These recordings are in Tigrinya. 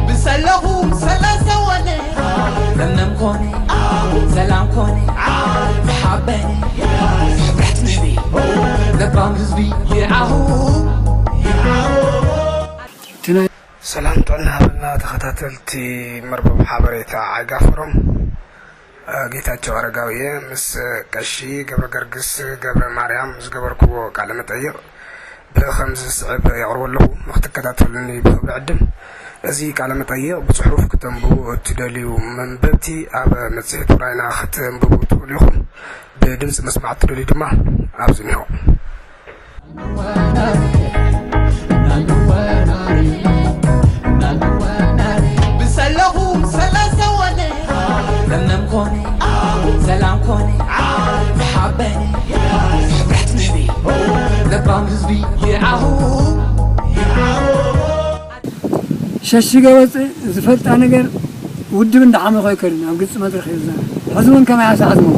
ብሰለኹም ሰላሳ ወነ ለምለም ኮነ ሰላም ኮነ ሓበኒ ሕብረት ንህቢ ለባም ህዝቢ የኣሁ። ሰላም ጥዕና ሃበልና ተኸታተልቲ መርበብ ሓበሬታ ዓይጋ ፎረም። ጌታቸው ኣረጋዊ እየ። ምስ ቀሺ ገብረ ገርግስ ገብረ ማርያም ዝገበርክዎ ቃለ መጠይቕ ብኸምዚ ዝስዕብ የቕርቦ ኣለኹ፣ ንኽትከታተሉኒ ብኽብሪ ዕድም። እዚ ቃለ መጠይቕ ብጽሑፍ ክተንብቡ እትደልዩ መንበብቲ፣ ኣብ መጽሔት ውራይና ከተንብቡ ትኽእሉ ኢኹም። ብድምጺ መስማዕ እትደልዩ ድማ ኣብዚ እኒሆ። ብሰለኹም ሰላሳ ወነ ለምለም ኮነ ሰላም ኮነ ሓበኒ ሕብረት ንህቢ ለባም ህዝቢ የኣሁ። ሸሺገ ወፅእ ዝፈልጣ ነገር ውድብ እንዳሓመኸ ኣይከድን ኣብ ግልፂ መድረኽ እዩ ዝዛረብ። ሕዚ እውን ከማይ ኣሳዕዝሞ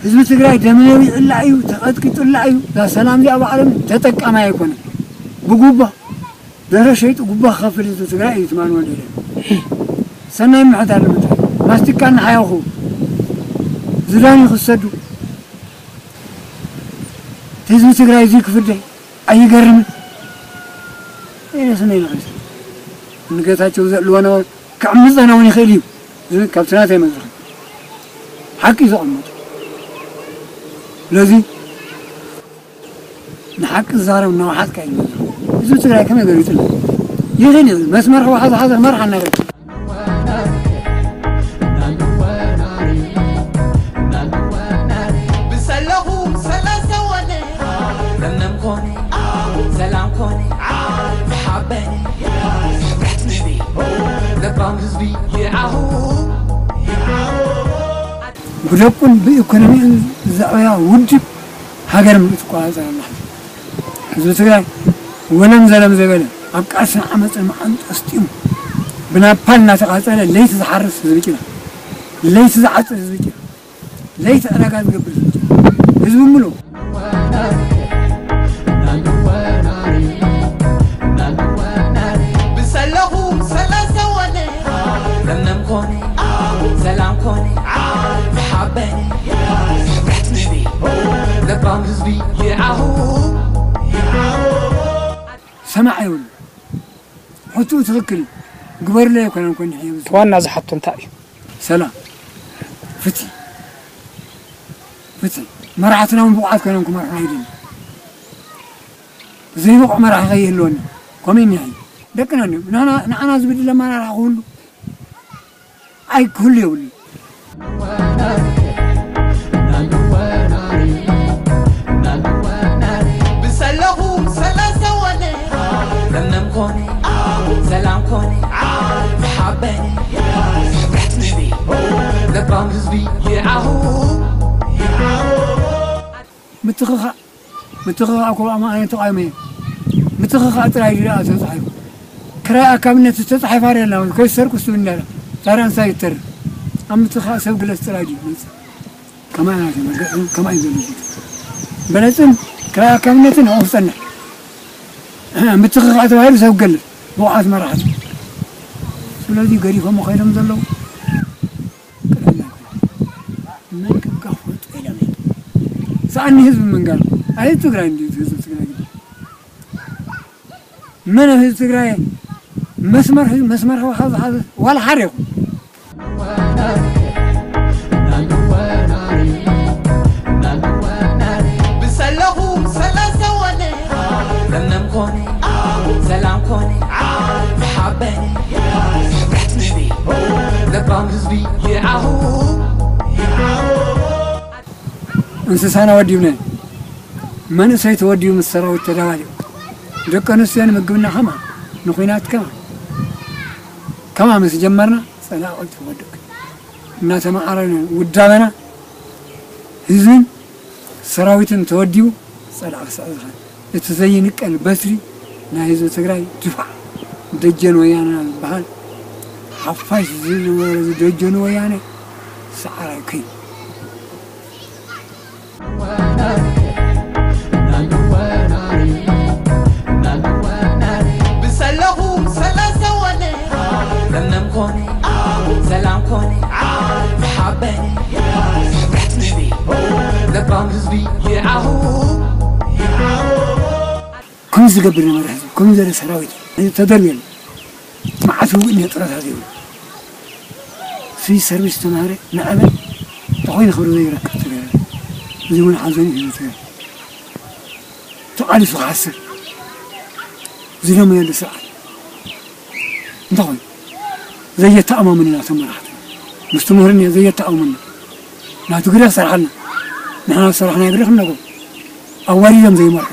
ህዝቢ ትግራይ ደመ ነቢዑላ እዩ፣ ተቐጥቂጡላ እዩ። እዛ ሰላም እዚኣ ባዕሎም ተጠቃማይ ኣይኮነን። ብጉባ ደረ ሸይጡ ጉባ ክኸፍል ህዝቢ ትግራይ እዩ ትማን ወልደ ሰናይ ምሕታት ንምታይ ማስቲካ እናሓየኹ ዝዳኒ ክሰዱ ህዝቢ ትግራይ እዙይ ክፍደ ኣይገርምን። እኔ ስመይ ንኸይሰ ንጌታቸው ዘለዎ ነበረ ክዕምፀና እውን ይኽእል እዩ ዝብል ካብቲ ናተይ መድረኽ ሓቂ እዩ ዘቐመጡ። ስለዚ ንሓቂ ዝዛረብ እናወሓጥካ እዩ ዝመፅእ። ህዝቢ ትግራይ ከመይ ገሊፁ ይኽእል እዩ መስመር ህወሓት ዝሓዘ ክመርሓና ይኽእል። ብሰለኹም ሰላሳ ወነ ለምለም ኮነ ሰላም ኮነ ሓበኒ ሕብረት ንህቢ ለባም ህዝቢ የኣሁ። ብደቁን ብኢኮኖሚኡን ዘዕበያ ውድብ ሃገር ምእትቆፃፀር ኣላ። ህዝቢ ትግራይ ወለም ዘለም ዘይበለ ኣብ ቃልስን ዓመፅን መዓንጡ ኣስጢሙ ብናፓል እናተቃፀለ ለይቲ ዝሓርስ ህዝቢ ጭና፣ ለይቲ ዝዓፅድ ህዝቢ ጭና፣ ለይቲ ዕዳጋ ዝገብር ህዝቢ ጭና፣ ህዝቢ ምሉእ ብሰለኹም ሰላሳ ወነ ለምለም ኮነ ሰላም ኮነ ሓበኒ ሕብረት ንህቢ ለባም ህዝቢ የኣሁ። ሰማዕ የብሉ። ሕትኡ ትኽክል እዩ። ግበርለይ ኣይኮነን ኮን ሕየብዝ ዋና ዝሓቶ እንታይ እዩ? ሰላም፣ ፍትሒ፣ ፍትሒ። መራሕትና እውን ብቑዓት ኮይኖም ክመርሑና ይደሊ። ዘይብቑዕ መራሒ ከይህልወና ከምኡ እኒሀ። ደቅና እንዲዮም። ንዓና፣ ንዓና ዝብድል ኣመራርሓ ክህሉ ኣይክህሉ የብሉን። ብሰለኹም ሰላሳ ወነ ለምለም ኮነ ሰላም ኮነ ሓበኒ ሕብረት ንህቢ ለባም ህዝቢ የኣሁ። ምትኽኻእ ምትኽኻእ እኮ ኣማእነ ተቃውሞ እየ። ምትኽኻእ ጥራይ ድዩ ደኣ ተጻሒፉ? ክራይ ኣካብነት ዝተጻሒፋ ዶ የላ? ከይሰርኩ ስብ እንዳለ ታዲያ እንታይ ይተርፍ? ኣብ ምትኽኻእ ሰብ ግለጽ ጥራይ ድዩ ዝመጽእ? ከማይ ናት መገ-፣ ከማይ ዘሎ ዜጋ። በለጽን ክራይ ኣካብነትን ኣብኡ ክጸንሕ። ምትኽኻእ ተባሂሉ ሰብ ክገልጽ ብቑዓት መራሕቲ። ስለዚ ገዲፎሞ ከይዶም ዘለዉ ቅድሚ መን ክጋፈጦ ኢሎም እዮም። ሰኣኒ ህዝቢ ምንጋር። ኣይ ትግራይ እንድዩ ህዝቢ ትግራይ ግን። መን ኣብ ህዝቢ ትግራይ መስመር ህዝቢ፣ መስመር ህወሓት ዝሓዘ ዋላ ሓደ ይኹን። ብሰለኹም ሰላሳ ወነ ለምለም ኮነ ሰላም ኮነ ሓበኒ ሕብረት ንህቢ ለባም ህዝቢ የኣሁ። እንስሳና ወዲብና መንእሰይ ተወዲቡ ምስ ሰራዊት ተዳባሊቑ ደቂ ኣንስትዮ ንምግብና ከማ ንኹናት ከማ ከማ ምስ ጀመርና ጸላኢ ቀልጢፉ ወደቅ። እናተመዓረነ ውዳበና ህዝብን ሰራዊትን ተወዲቡ ጸላኢ ክስዕር ዝኽእል እቲ ዘይንቀል በትሪ ናይ ህዝቢ ትግራይ ድፋዕ ደጀን ወያነ ዝበሃል ሓፋሽ ዝነበረ እዚ ደጀኑ ወያነ ሰዓራይ ከይ ሰላም ኮኒ ሓበኒ ሕብረት ንህቢ ለባም ህዝቢ ይዓሁ። ከምዚ ዝገብር ነበረ ህዝቢ፣ ከምዚ ዘለ ሰራዊት ተደርብየሉ። መዓት ውግእ እኒኦ ጥረታት ይብሉ። ስቪል ሰርቪስ ተማሃረ ንዕበ ተኾይኑ ክብሪ ዘይረክብ ትገረ። እዚ እውን ሓዘን እዩ ትገረ። ተቓሊሱ ክሓስር ዝደመየሉ ስርዓት እንተኾይኑ ዘየተኣማምኑና ተመራሕቲ ምስቲ ምሁርን እየ ዘየተኣማምኑና። ናቱ ግደ ክሰርሓልና ንሕና ዝሰራሕና ግደ ክንነግሮ ኣዋሪዶም ዘይመርሑ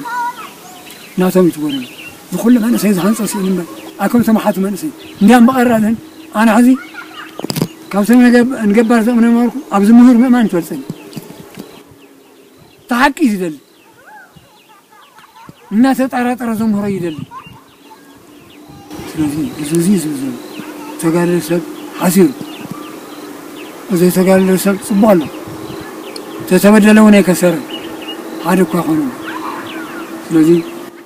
ናቶም ይትጎርኑ። ዝኩሉ መንእሰይ ዝሃንፀ ስኢን እምበር ኣከም ተመሓቱ መንእሰይ እንዲያም በቐራለን ኣነ ሕዚ ካብቶም ነገብ- ንገባር ዘእምነ ነበርኩ ኣብዚ ምሁር ምእማን ትበልፀኒ ተሓቂ እዩ ዝደሊ እናተጠራጠረ ዘምህሮ ይደሊ። ስለዚ እዚ እዚ ዝብዝብ ተጋደለ ሰብ ሓሲሩ ዘይተጋደለ ሰብ ፅቡቅ ኣሎ። ተተበደለ እውን ኣይከሰርን ሓደ እኳ ይኾኑ። ስለዚ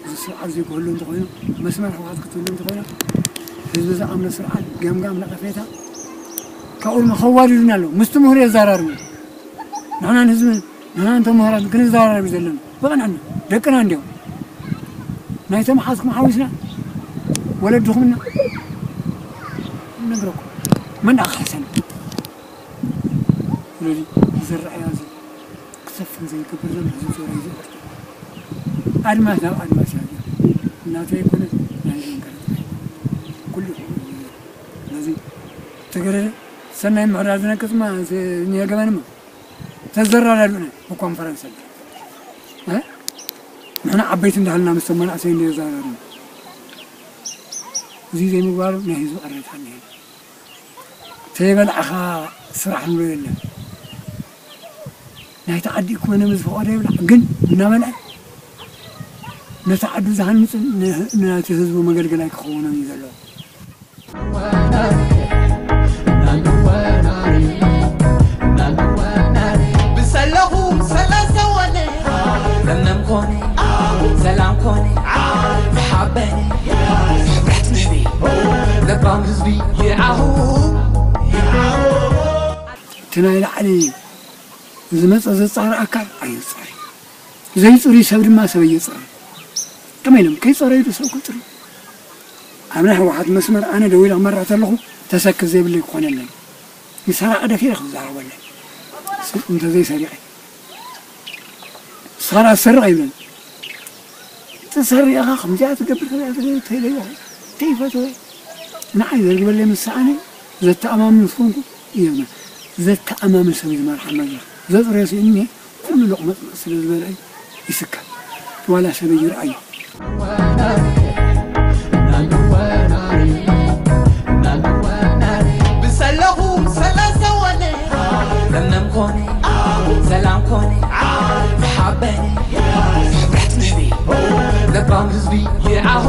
እዚ ስርዓት ዘይክህሉ እንተኾይኑ መስመር ህወሓት ክትህሉ እንተኾይኑ ህዝቢ ዝኣምነ ስርዓት ገምጋም ነቐፌታ ካብኡ ድማ ከዋድዱና ኣለዉ ምስቲ ምሁር የዘራርቡ። ንሕናን ህዝቢ ንሕናን ተምሃራን ክንዘራረብ ዘለና ብቕንዕና ደቅና እንዲዮም ናይ ተምሓዝኩም ሓዊስና ወለድኹምና ነግረኩም መን ደኣ ክሕሰና ስለዚ ዝረኣያ እዚ ክሰፍን ዘይገብር ዘሎ ህዝቢ ትግራይ እዚ ኣድማስ ናብ ኣድማስ እያ እናተ ኣይኮነ ናይ ዘንቀረ ኩሉ ስለዚ ተገረደ ሰናይ ምሕዳር ዝነቅፅማ እኒሀ ገበንማ ተዘራራዱነ ብኮንፈረንስ ንሕና ዓበይቲ እንዳሃልና ምስ መናእሰይ እንዘራረዱ እዚ ዘይምግባሩ ናይ ህዝቢ ቅሬታ እኒሀ ተይበልዕኻ ስራሕ ንብሎ የለን ናይቲ ዓዲ እኮ ነም ዝፈቐዶ ይብላዕ ግን እናበልዐ ነቲ ዓዱ ዝሃንፅን ነቲ ህዝቡ መገልገላይ ክኸውን እዩ ዘለዎ ብሰለኹም ሰላሳ ወነ ለምለም ኮኒ ሰላም ኮኒ ሓበኒ ሕብረት ንህቢ ለባም ህዝቢ ይዓሁ እቲ ናይ ላዕሊ ዝመፀ ዘፃሪ ኣካል ኣይፃሪ ዘይፅሪ ሰብ ድማ ሰብ የፅሪ ከመይ ኢሎም ከይፀረዩ ዶ ሰብ ክፅሪ ኣብ ናይ ህወሓት መስመር ኣነ ደው ኢለ ክመርሕ ተለኹ ተሰክፍ ዘይብለይ ክኾነለይ ንሰራቂ ደፊረ ክዛረበለይ እንተዘይሰሪቐ ሰራ ዝሰርቕ ኣይብለን ትሰርቕ ኢኻ ከምዚኣ ትገብር ከዚኣ ትገብር ተይለዮ ተይፈትወ ንዓይ ዘርግበለይ ምሰኣነ ዘተኣማምን ዝኾንኩ እየና ዘተኣማምን ሰብ ዝመርሓ መድረኽ ዘፅረዮ ስእኒ ኩሉ ሎቕ መፅመፅ ስለ ዝበልዐ ይስከም ዋላ ሰበይ ይርኣዮ ብሰለኹም ሰላሳ ወነ ለምለም ኮኒ ሰላም ኮኒ ሓበኒ ሕብረት ንህቢ ለባም ህዝቢ ይዓሁ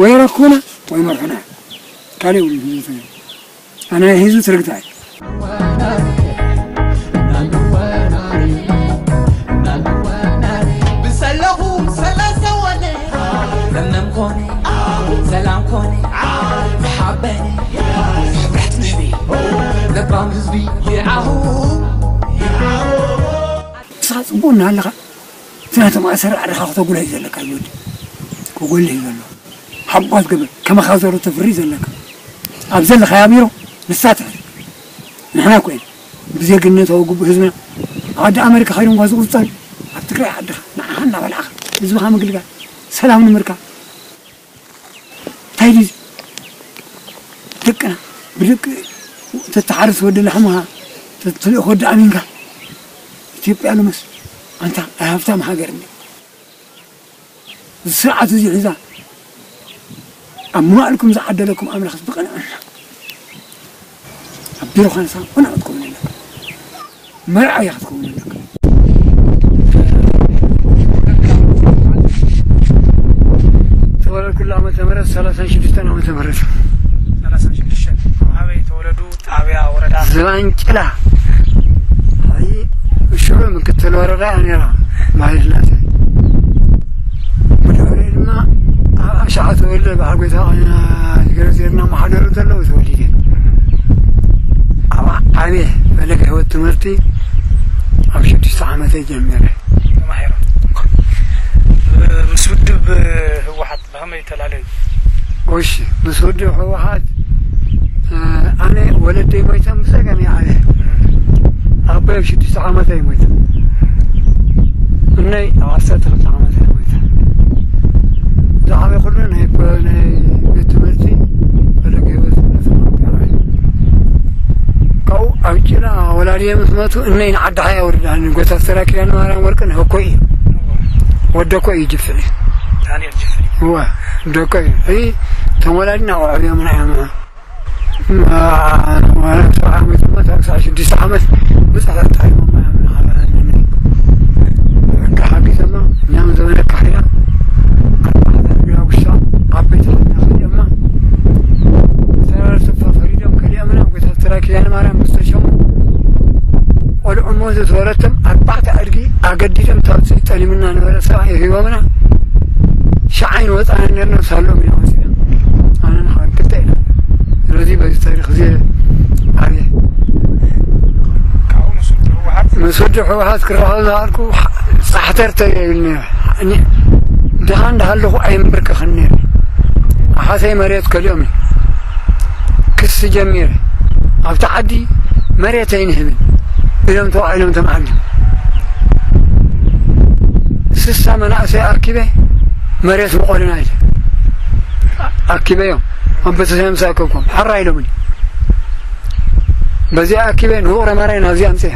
ወይረኩና ወይ መርሑና ካልእ የብሉን ህዝቢ ትግራይ ኣነ ህዝቢ ትርግታ እዩ ብሰለኹም ሰላሳ ወነ ለምለም ኮኒ ሰላም ኮኒ ሓበኒ ሕብረት ንህቢ ለባም ህዝቢ ይዓሁ ንስኻ ፅቡቅ እናሃለኻ እቲ ናቶም ኣሰር ኣድኻ ክተጉልህ እዩ ዘለካ ዝወዲ ክጎልህ እዩ ዘሎ ሓቋት ግብር ከመኻ ዘሩ ተፍሪ ዘለካ ኣብ ዘለኻያ ቢሮ ንሳ ትሕል ንሕና ኮይን ብዜግነታዊ ግቡእ ህዝብና ዓዲ ኣመሪካ ከይዱ እንኳ ዝቁፅፀር ኣብ ትግራይ ዓድኻ ንዓኻ እናበላዕኻ ህዝብኻ ምግልጋል ሰላም ንምርካብ እንታይ ድዩ ደቅና ብደቂ ተተሓርስ ወዲ ላሕምኻ ተትልእኽ ወዲ ኣሚንካ ኢትዮጵያ ልመስ ኣንታ ኣይ ሃብታም ሃገር እንዲ እዚ ስርዓት እዚ ሒዛ ኣብ መዋእልኩም ዝዓደለኩም ኣምላኽ ብቕንዕና ኣብ ቢሮኻ ንሳ ቅኑዕ ክትከውን ኣለካ መርዓ እያ ክትከውን ኣለካ ተወለድኩሉ ዓመተ ምህረት ሰላሳን ሽዱሽተን ዓመተ ምህረት ሰላሳን ሽዱሽተን ኣበይ ተወለዱ ጣብያ ወረዳ ዝባንጭላ ሕዚ ሽዑ ምክትል ወረዳ እያ ነራ ማይልናት ብድሕሪኡ ድማ ኣብ ኣሻዓ ተወልደ በዓል ጎይታ ኮይና ገረዜርና መሓደሩ ዘለዉ ተወሊደ። ኣብ ዓብየ ፈለገ ህይወት ትምህርቲ ኣብ ሽዱሽተ ዓመተይ ጀሚረ። ተማሂሩ። ምስ ውድብ ህወሓት ብኸመይ ተላለዩ? እሺ፣ ምስ ውድብ ህወሓት፣ እ፣ ኣነ ወለደይ ሞይቶም ብጸገም እየ ዓብየ። ኣቦይ ኣብ ሽዱሽተ ዓመተይ ሞይቶም። እነይ ኣብ ዓሰርተ ክልተ ዓመተይ ሞይታ። ዝዓበ ኩሉ ናይ፣ ናይ ቤት ትምህርቲ ፈለገ ህይወት እናተማሃርኩ። ካብኡ ኣብ ጭላ ወላዲየ ምስ መቱ እነይ ንዓዲ ሓያ ወርዳኒ። ጎታ ኣስተራኪዳኒ ማርያም ወርቅነህ እኮ እዩ። ወደ እኮ እዩ ጅፍዒ። ዳንኤል ጅፍዒ። እወ፣ ወደ እኮ እዩ። እይ፣ ተም ወላዲና ቆልዑ እዮም ንዓና። አ-፣ አ-፣ ሰብዓ ዓመት እሞ፣ ክሳብ ሽዱሽተ ዓመት ብጻሕ ተጣዒሞማ እዮም ንሓበረኒ። ሕጊ ሓጊዘማ፣ እኛም ዘመነ ካሕያ፣ ኣርባዕተ እግሪ ኣጉሻ፣ ኣብ ቤት ሕክምና ከሊኦማ፣ ሰራር ስፋ ፈሪዶም ከሊኦምና፣ ጎይታ ኣስተራይ ኪዳነ ማርያም ምስ ተሸሙ፣ ቆልዑ እሞ ዝተወለቶም ኣርባዕተ ኣድጊ ኣገዲዶም፣ ታብቲ ጠሊሙና ነበረ ሰብኣይ ሂቦምና፣ ሸዓይ ንወፃና ነርና፣ ሳሎም ኢና ወፂና። ኣነ ንሓወይ ክልተ ኢና። ስለዚ በዚ ታሪኽ እዚ ዓብየ ካብኡ ምስ ውድብ ህወሓት ምስ ውድብ ህወሓት ክረኸብ ዝሃልኩ ፃሕተር ተገይሩኒ። እኒ ድኻ እንዳሃለኹ ኣይምብርከኽን ነይረ። ኣሓተይ መሬት ከሊኦም ክሲ ጀሚረ። ኣብቲ ዓዲ መሬት ኣይንህብን ኢሎም ተዋዒሎም ተማዓዲ። ስሳ መናእሰይ ኣኪበ መሬት ምቆልና ኢለ ኣኪበዮም። ኣንበሳ ምሳከኩም ሓራ ኢሎምኒ። በዚኣ ኣኪበ ንውቕረ ማርያም ናብዚኣ ኣምፅያ።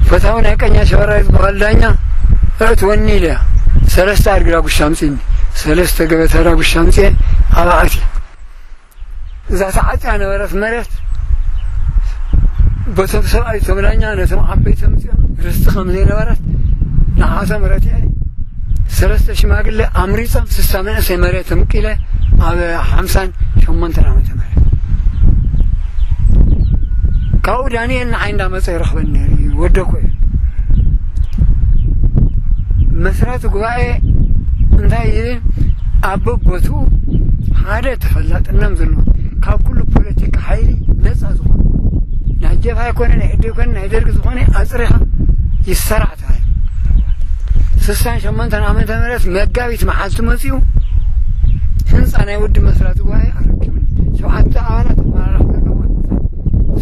ፈታዊ ናይ ቀኛ ሸበራይ ዝበሃል ዳኛ እእትወኒ ኢለ ሰለስተ ኣድጊ ዳጉሻ ኣምፅኒ። ሰለስተ ገበታ ዳጉሻ ኣምፅየ ኣብኣ ኣትየ። እዛ ተዓፅያ ነበረት መሬት በቶም ሰብኣይ እቶም ዳኛ ነቶም ዓበይቲ ኣምፅኦም ርስቲ ከም ዘይነበረት ንዓቶም ረቲዐ ሰለስተ ሽማግለ ኣምሪፆም ስሳ መንእሰይ መሬት ኣምቂለ ኣብ ሓምሳን ሸሞንተን ዓመተ ምህረት ካብኡ ዳንኤል ንዓይ እንዳመፀ ይረኽበኒ ነይሩ እዩ። ወደኮ እዩ መስራቲ ጉባኤ እንታይ ይብል? ኣብ በቦትኡ ሓደ ተፈላጥነት ዘለዎ ካብ ኩሉ ፖለቲካ ሓይሊ ነፃ ዝኾነ ናይ ጀብሃ ይኮነ ናይ ኢህዴን ይኮነ ናይ ደርጊ ዝኾነ ኣፅሪኻ ይሰራዕ ተባሂሉ። ስሳን ሸሞንተን ዓመተ ምህረት መጋቢት መዓልቲ መፂኡ ህንፃ ናይ ውድብ መስራቲ ጉባኤ ኣረኪቡኒ። ሸውዓተ ኣባላት ኣመራርሓ ዘለዎ ህንፃ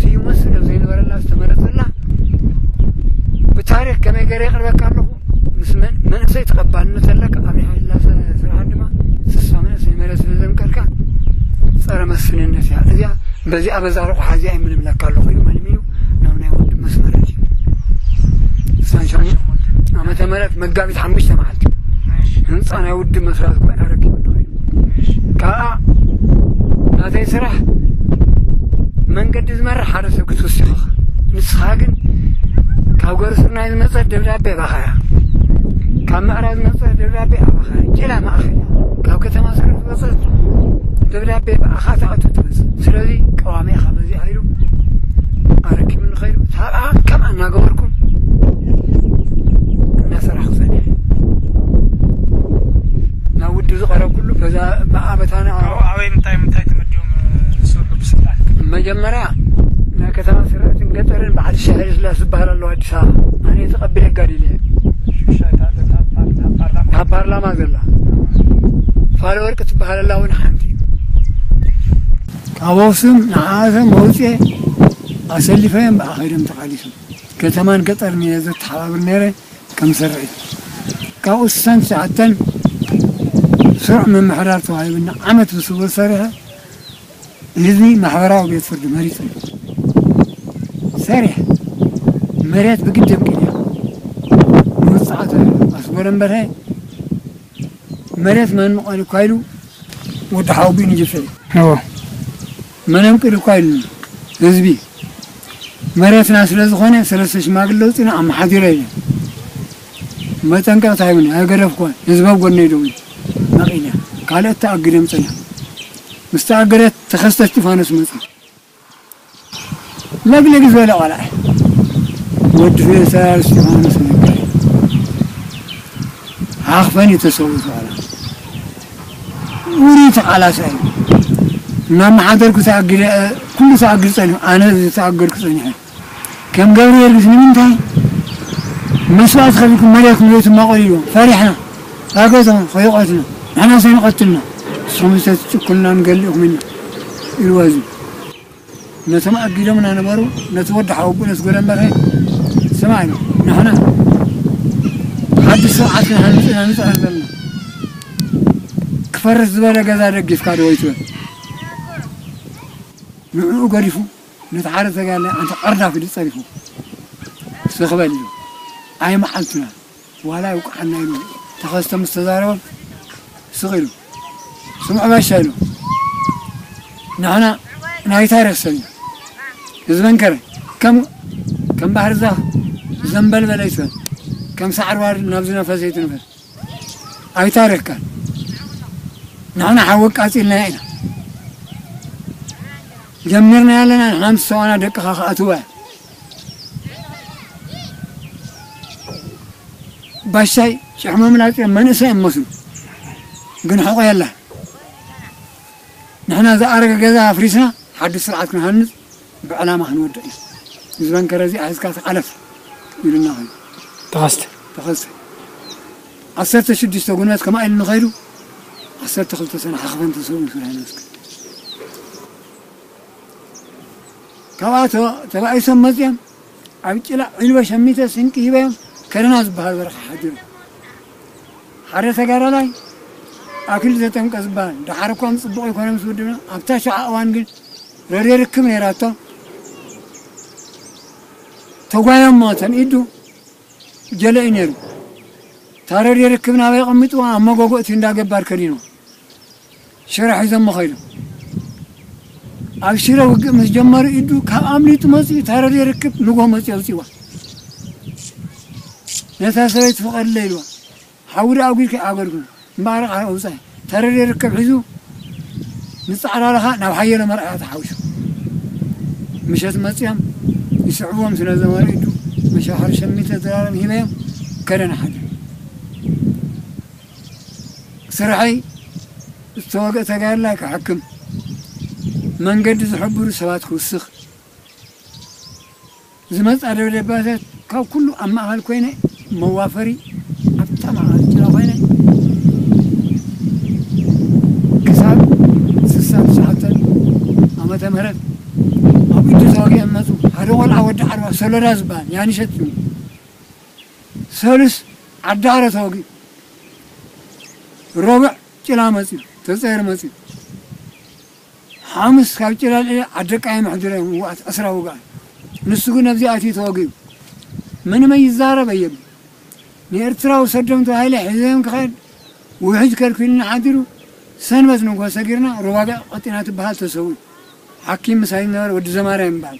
ስዩም መስፍን ኣብ ዘይነበረላ ዝተመረፀላ ብታሪኽ ከመይ ገይረ የቕርበካ ኣለኹ። ምስ መን-፣ መንእሰይ ተቐባልነት ኣለካ። ኣብ ናይ ሃይለ ስራሓት ድማ ስሳ መንእሰይ መለ ስለ ዘምቀልካ ጸረ መስፍንነት እያ። እዚኣ በዚኣ በዛ ረቑሓ እዚኣ ኣይምልምለካ ኣለኹ ኢሉ መልሚሉ ናብ ናይ ውድብ መስመር ኣትዩ። ስሳን ሸሞንተ ዓመተ ምህረት መጋቢት ሓሙሽተ መዓልቲ ህንጻ ናይ ውድብ መስራት እኳ ኣረኪቡ ኣለኹ ኢሉ። ካብኣ ናተይ ስራሕ መንገዲ ዝመርሕ ሓደ ሰብ ክትውስኽ ኢኻ። ንስኻ ግን ካብ ገርሱርናይ ዝመጸት ደብዳቤ ባኻ እያ። ካብ ምዕራብ ዝመጸት ደብዳቤ ኣባኻ እያ። ጭላ ማእኸል እያ። ካብ ከተማ ስረ ዝመጸት ደብዳቤ ብኣኻ ትኣቱ ትመጽእ። ስለዚ ቀዋሚኻ በዚኣ ኢሉ ኣረኪቡኒ ኸይዱ። ካብኣ ከምኣ እናገበርኩም እናሰራሕኩ ጸኒሐ። ናብ ውድብ ዝቐረብኩሉ በዛ ብኣበታና ካብኡ ኣበይ ምንታይ ምንታይ ተመዲቦም ዝሰርሑ ብስልጣን? መጀመርያ ናይ ከተማ ስራሕትን ገጠርን በዓል ሻሂ ስላስ ዝበሃል ኣለዉ ኣዲስ ኣበባ። ኣነ ተቐቢለ ኣጋዲለ። ሽሻይ እታ፣ እታ፣ እታ፣ እታ ፓርላማ። እታ ፓርላማ ዘላ። ፋለ ወርቂ ትበሃል ኣላ እውን ሓንቲ። ካብ ኣኽሱም ንዓኣቶም መውፅኤ ኣሰሊፈዮም ብኣኸይዶም ተቓሊሶም። ከተማን ገጠርን እየ ዘተሓባብር ነይረ ከም ስርዒት። ካብኡ ስሳን ትሽዓተን ስሩዕ ምምሕዳር ተዋሂቡና ዓመት ብስውር ሰሪሐ ህዝቢ ማሕበራዊ ቤት ፍርዲ መሪጹ ሰሪሐ መሬት ብግደም ቅድያ ንውፅዓት ኣስጎረን በርሀ መሬት መን ምቐል እኳ ኢሉ ወዲ ሓወቦኡ ንጅፍዒ እዎ። መን ኣምቅል እኳ ኢሉ ህዝቢ መሬትና ስለ ዝኾነ ሰለስተ ሽማግለ ውፅና ኣመሓዲረ ኢለ መጠንቀቕታ ይብኒ ኣይገደፍኩዋን። ህዝቢ ኣብ ጎነይ ደው ኢሉ መቒለ ካልኦት ተኣግደም ጸና። ምስ ተኣገደት ተኸስተ እስጢፋኖስ መጻ። ለግለግ ዝበለ ቆልዓ ወዲ ፌስታል እስጢፋኖስ ነጋይ ዓኽፈን እዩ ተሰዊኡ። ቆልዓ ውሩይ ተቓላሳይ እዩ። እናመሓደርኩ ተኣጊደ፣ ኩሉ ተኣጊዱ ጸኒሑ፣ ኣነ ተኣገድኩ ጸኒሐ። ከም ገብረ ጊዮርጊስ ንምንታይ መስዋእቲ ከፊልኩም መሬትኩም ዘይትማቐሉ ኢልዎም። ፈሪሕና፣ ኣብ ገዛኹም ከይቐትልና፣ ንሕናስ ኣይንቐትልና፣ ንስኹም ዝተትጭኩልና ንገሊ ኢኹም ኢና ኢልዎ ህዝቢ። ነቶም ኣጊዶምና ነበሩ፣ ነቲ ወዲ ሓወቦኡ ነቲ ጎደንበርሀ፣ ስማዕ ኢሉ፣ ንሕና ሓድሽ ስርዓት ክንሃንጽ ኢና ንጽዕር ዘለና። ክፈርስ ዝበለ ገዛ ደጊፍካ ዶ ይትበል? ንዕኡ ገዲፉ፣ ነቲ ሓደ ተጋዳላይ ኣንታ ቀርዳፍ ኢሉ ጸሪፉ፣ ስኽ በል ኢሉ። ኣይ መዓልትና፣ ዋላ ይውቅዓና ኢሉ ተኸስተ ምስ ተዛረቦም፣ ስቕ ኢሉ፣ ስምዑ ባሻ ኢሉ፣ ንሕና ናይ ታሪኽ ሰብ ኢና። ህዝበን ከረ ከም፣ ከም ባህሪ ዛፍ ዘንበልበለ ይትበል፣ ከም ሳዕሪ ዋሪ ናብ ዝነፈሰ ይትንፈስ። ኣይታረካን። ንሕና ሓዊ ኣቃጺልናያ ኢና። ጀሚርና ኣለና፣ ንሕና ምስ ሰብኣና ደቅኻ ክኣትዋ እያ። ባሻይ ጭሕሞም ላጽዮም መንእሰይ እዮም መስሉ። ግን ሕቆ የላ። ንሕና ዝኣረገ ገዛ ኣፍሪስና ሓድሽ ስርዓት ክንሃንጽ ብዕላማ ክንወድቕ ኢና። ህዝበን ከረዚ ኣሕዝካ ተሓለፍ ኢሉና ኸይዱ። ተኸስተ። ተኸስተ። ዓሰርተ ሽዱሽተ ጉልበት ከማይ ኢሉ ንኸይዱ፣ ዓሰርተ ክልተ ሰነ ሓኽፈን ተሰብኡ ይፍርሃና እስከ። ካብኣ ተ-፣ ተባኢሶም መጽዮም፣ ኣብ ጭላ ዒልቦ ሸሚተ ስንቂ ሂበዮም፣ ከረና ዝበሃል በረኻ ሓዲሮም። ሓደ ተጋዳላይ ኣክሊሉ ዘጠምቀ ዝበሃል፣ ደሓር እኳ ምጽቡቕ ኣይኮነ ምስ ውድብና፣ ኣብታ ሸዓ እዋን ግን ረድዮ ርክብ ነይራቶ። ተጓዮሞ ተን ኢዱ ጀለ እዩ ነይሩ። እታ ረድዮ ርክብ ናበይ ኣቐሚጥዋ? ኣብ መጎጎ እቲ እንዳ ገባር ከዲንዋ። ሽረ ሒዞሞ ኸይዱ። ኣብ ሽረ ውግእ ምስ ጀመሩ ኢዱ ካብ ኣምሊጡ መጺኡ፣ እታ ረድዮ ርክብ ንጎ መጺኡ ኣውጺዋ። ነታ ሰበይቲ ፍቐድለይ ኢልዋ። ሓዊ ደኣ ኣጒድካ ይኣገድኩ። እምበኣር ኸዓ ኣውጻኢ። ተረር ይርከብ ሒዙ ንጻዕራርኻ ናብ ሓየሎ መርኣያ ተሓዊሱ። ምሸት መጽዮም ይስዕብዎም ስለ ዘመረ ኢዱ መሻኽር ሸሚተ ድራሮም ሂበዮም ከደን ሓደ። ስርሐይ ዝተወግአ ተጋድላይ ክሕክም፣ መንገዲ ዝሕብሩ ሰባት ክውስኽ፣ ዝመጻ ደብዳቤታት ካብ ኩሉ ኣብ ማእከል ኮይነ መዋፈሪ ኣብታ ማእከል ጭራ ኮይነ ክሳብ ስሳ ትሽዓተ ዓመተ ምህረት ኣብ ኢዱ ተዋጊኦም መጹ። ሓደ ቆልዓ ወዲ ዓርባ ሰሎዳ ዝበሃል ያንሸት እዩ። ሰሉስ ዓዲ ዓረ ተዋጊኡ፣ ረቡዕ ጭላ መጺኡ፣ ተጸየር መጺኡ። ሓሙስ ካብ ጭላልዒ ዓደቃይ መሕድሮም ውግኣት ዕስራ ውግኣት። ንሱ ግን ኣብዚ ኣትዩ ተወጊኡ። ምንም ይዛረብ ኣየብሉ። ንኤርትራዊ ሰዶም ተባሂለ ሒዘዮም ክኸድ ውሕጅ ከልኪሉና ሓዲሩ። ሰንበት ንግሆ ሰጊርና ሩባግዕ ቀጢና ትበሃል ተሰዊኡ። ሓኪም ምሳይ ዝነበረ ወዲ ዘማርያ ይበሃል።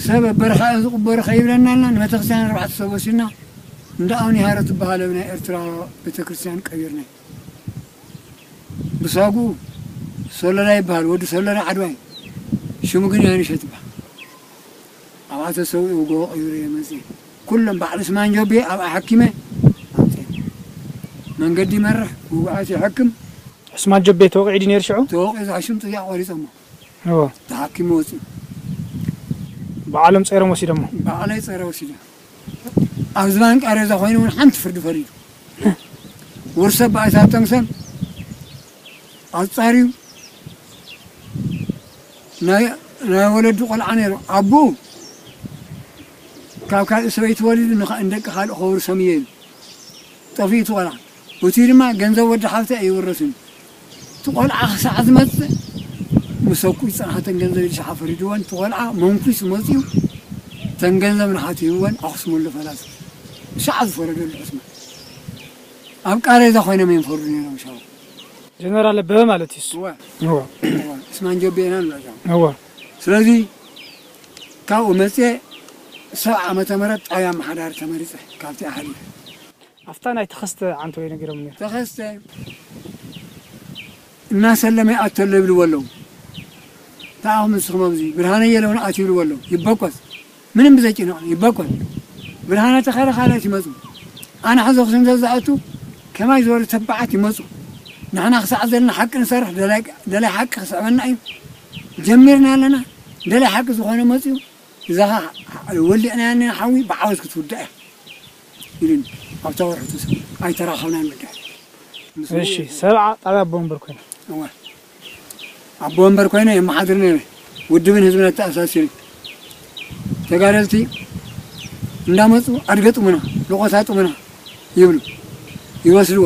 ሰብ ኣብ በረኻ እዮም ዝቕበሩ ከይብለና ኢልና ንቤተክርስትያን ኣርባዕተ ሰብ ወሲድና እንዳ ኣውኒሃረ ትበሃል ኣብ ናይ ኤርትራ ቤተክርስትያን ቀይርና። ብሳጉኡ ሶለዳ ይበሃል፣ ወዲ ሶለዳ ዓድዋይ፣ ሽሙ ግን ያንሸት ይበሃል። ኣብኣ ተሰዊኡ ጎቦ ቀይሩ እየ መጺኤ። ኩሎም ባዕሉ ስማን ጆቤ ኣብኣ ሓኪመ ኣምጺኤ። መንገዲ ይመርሕ፣ ውጉኣት ይሕክም። ዑስማን ጆቤ ተወቒዑ ድዩ ነይሩ ሽዑ? ተወቒዑ፣ ዝሓሽም ጥያቕ ቆሪጾሞ። እዎ። ተሓኪሙ ወጺኡ። ባዕሎም ጸይሮም ወሲዶሞ። ባዕለይ ጸይረ ወሲደ። ኣብ ዝባን ቃሬዛ ኮይኑ እውን ሓንቲ ፍርዲ ፈሪዱ። ውርሰ ባይታ ተምሰል ኣጻርዩ ናይ፣ ናይ ወለዱ ቆልዓ ነይሩ። ኣቦኡ ካብ ካልእ ሰበይቲ ወሊዱ ንኻ-፣ ንደቂ ካልእ ከውርሶም እየ ኢሉ። ጠፊኡ እቲ ቆልዓ። እቲ ድማ ገንዘብ ወዲ ሓብቲ ኣይውረስን። እቲ ቆልዓ ክሳዕ ዝመጽእ ምስ ኣኩ ዝጸንሓተን ገንዘብ ኢሉ ሸሓ ፈሪድወን። እቲ ቆልዓ መንኩስ መጺኡ እተን ገንዘብ ንሓት ሂብወን ኣኽስመሉ ፈላሲ። ሸዓ ዝፈረደሉ ዕስማ። ኣብ ቃሬዛ ኮይኖም እዮም ፈርዱ ነይሮም ሻው። ጀነራል ኣበበ ማለት እዩ እሱ። እወ። እወ። እወ። እስማን ጆቤ ኢና ንብሎ ሻው። እወ። ስለዚ ካብኡ መጽየ ሰብዓ ዓመተ ምህረት ጣብያ ኣመሓዳሪ ተመሪጸ ካብቲ ኣሕሊፈ። ኣብታ ናይ ተኸስተ ዓንተወይ ነጊሮም ነይሩ። ተኸስተ እናሰለመ ይኣቱ ኣሎ ይብልዎ ኣለዉ። እንታይ ኢኹም ንስኹም ኣብዚ? ብርሃነ የለውን ኣት ይብልዎ ኣለዉ። ይበቆስ። ምንም ብዘይጭነቕ ይበቆስ። ብርሃነ ተኸለ ካልኦት ይመጹ። ኣነ ሕዞ ክስም ዘዝኣቱ ከማይ ዝበሉ ተባዓት ይመጹ። ንሕና ክሳዕ ዘለና ሓቂ ንሰርሕ፣ ደላይ ደላይ ሓቂ ክስዕበና እዩ። ጀሚርና ኣለና። ደላይ ሓቂ ዝኾነ መፅዩ፣ እዛ ኸ ወሊዕናያ እኒና ሓዊ ብዓወት ክትውዳእ እያ ኢሉኒ። ኣብታ ወርሒ ተሰ ኣይተራኸብናን ብድሕሪ። እሺ፣ ሰብዓ ጣብያ ኣቦ ወንበር ኮይነ። እወ። ኣቦ ወንበር ኮይነ የመሓድር ነይረ። ውድብን ህዝብን ኣተኣሳሲሩ። ተጋደልቲ እንዳመፁ ኣድገጥሙና፣ ልቆታጥሙና ይብሉ። ይወስድዎ።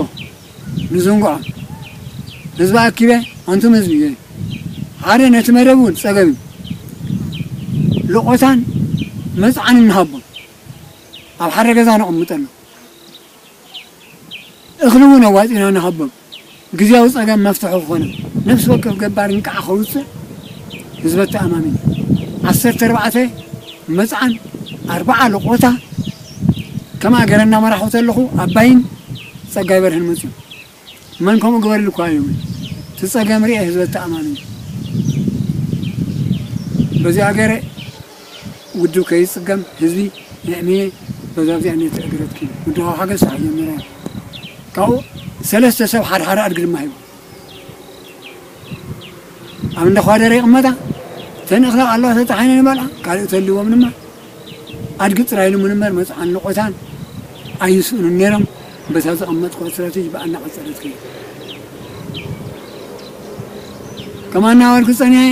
ንዝንግዖ። ህዝቢ ኣኪበ፣ ኣንቱም ህዝቢ፣ ሓደ ነቲ መደብ እውን ጸገም እዩ። ልቆታን መጽዓንን ንሃቦም። ኣብ ሓደ ገዛ ነቐምጠሎም። እኽሊ እውን ኣዋጺና ንሃቦም። ግዝያዊ ጸገም መፍትሒ ክኾነ። ነፍሲ ወከፍ ገባር እንቃዕ ከውጽእ ህዝበ ተኣማሚን። ዓሰርተ ኣርባዕተ መጽዓን ኣርባዓ ልቆታ ከምኣ ገይረ እናመራሕኹ ተለኹ ኣባይን ጸጋይ በርሀን መጽዮም። መን ከምኡ ግበርልኳ እዩ። እቲ ጸገም ርኤ ህዝበ ተኣማሚን። በዚኣ ገይረ ውድብ ከይጽገም ህዝቢ የእሚነ በዛ ብዚኣ ነቲ እግረት ኪዱ ውድባዊ ሓገዝ ስራሕ ጀመረ። ካብኡ ሰለስተ ሰብ ሓደ ሓደ ኣድጊ ድማ ሂቡ። ኣብ እንዳ ኳደረ ይቕመጣ። እተን እኽላ ኣለዋ ተጣሒነን ይበልዓ። ካልእ ተልዎም ድማ ኣድጊ ጥራይ ኢሉ ምንበር መጽዓን ልቆታን ኣይስእኑን ነይሮም። በታ ዘቐመጥኩዋ ስትራቴጂ ብኣ እናቐጸለት ከይዳ። ከማን እናበልኩ ጸኒሐ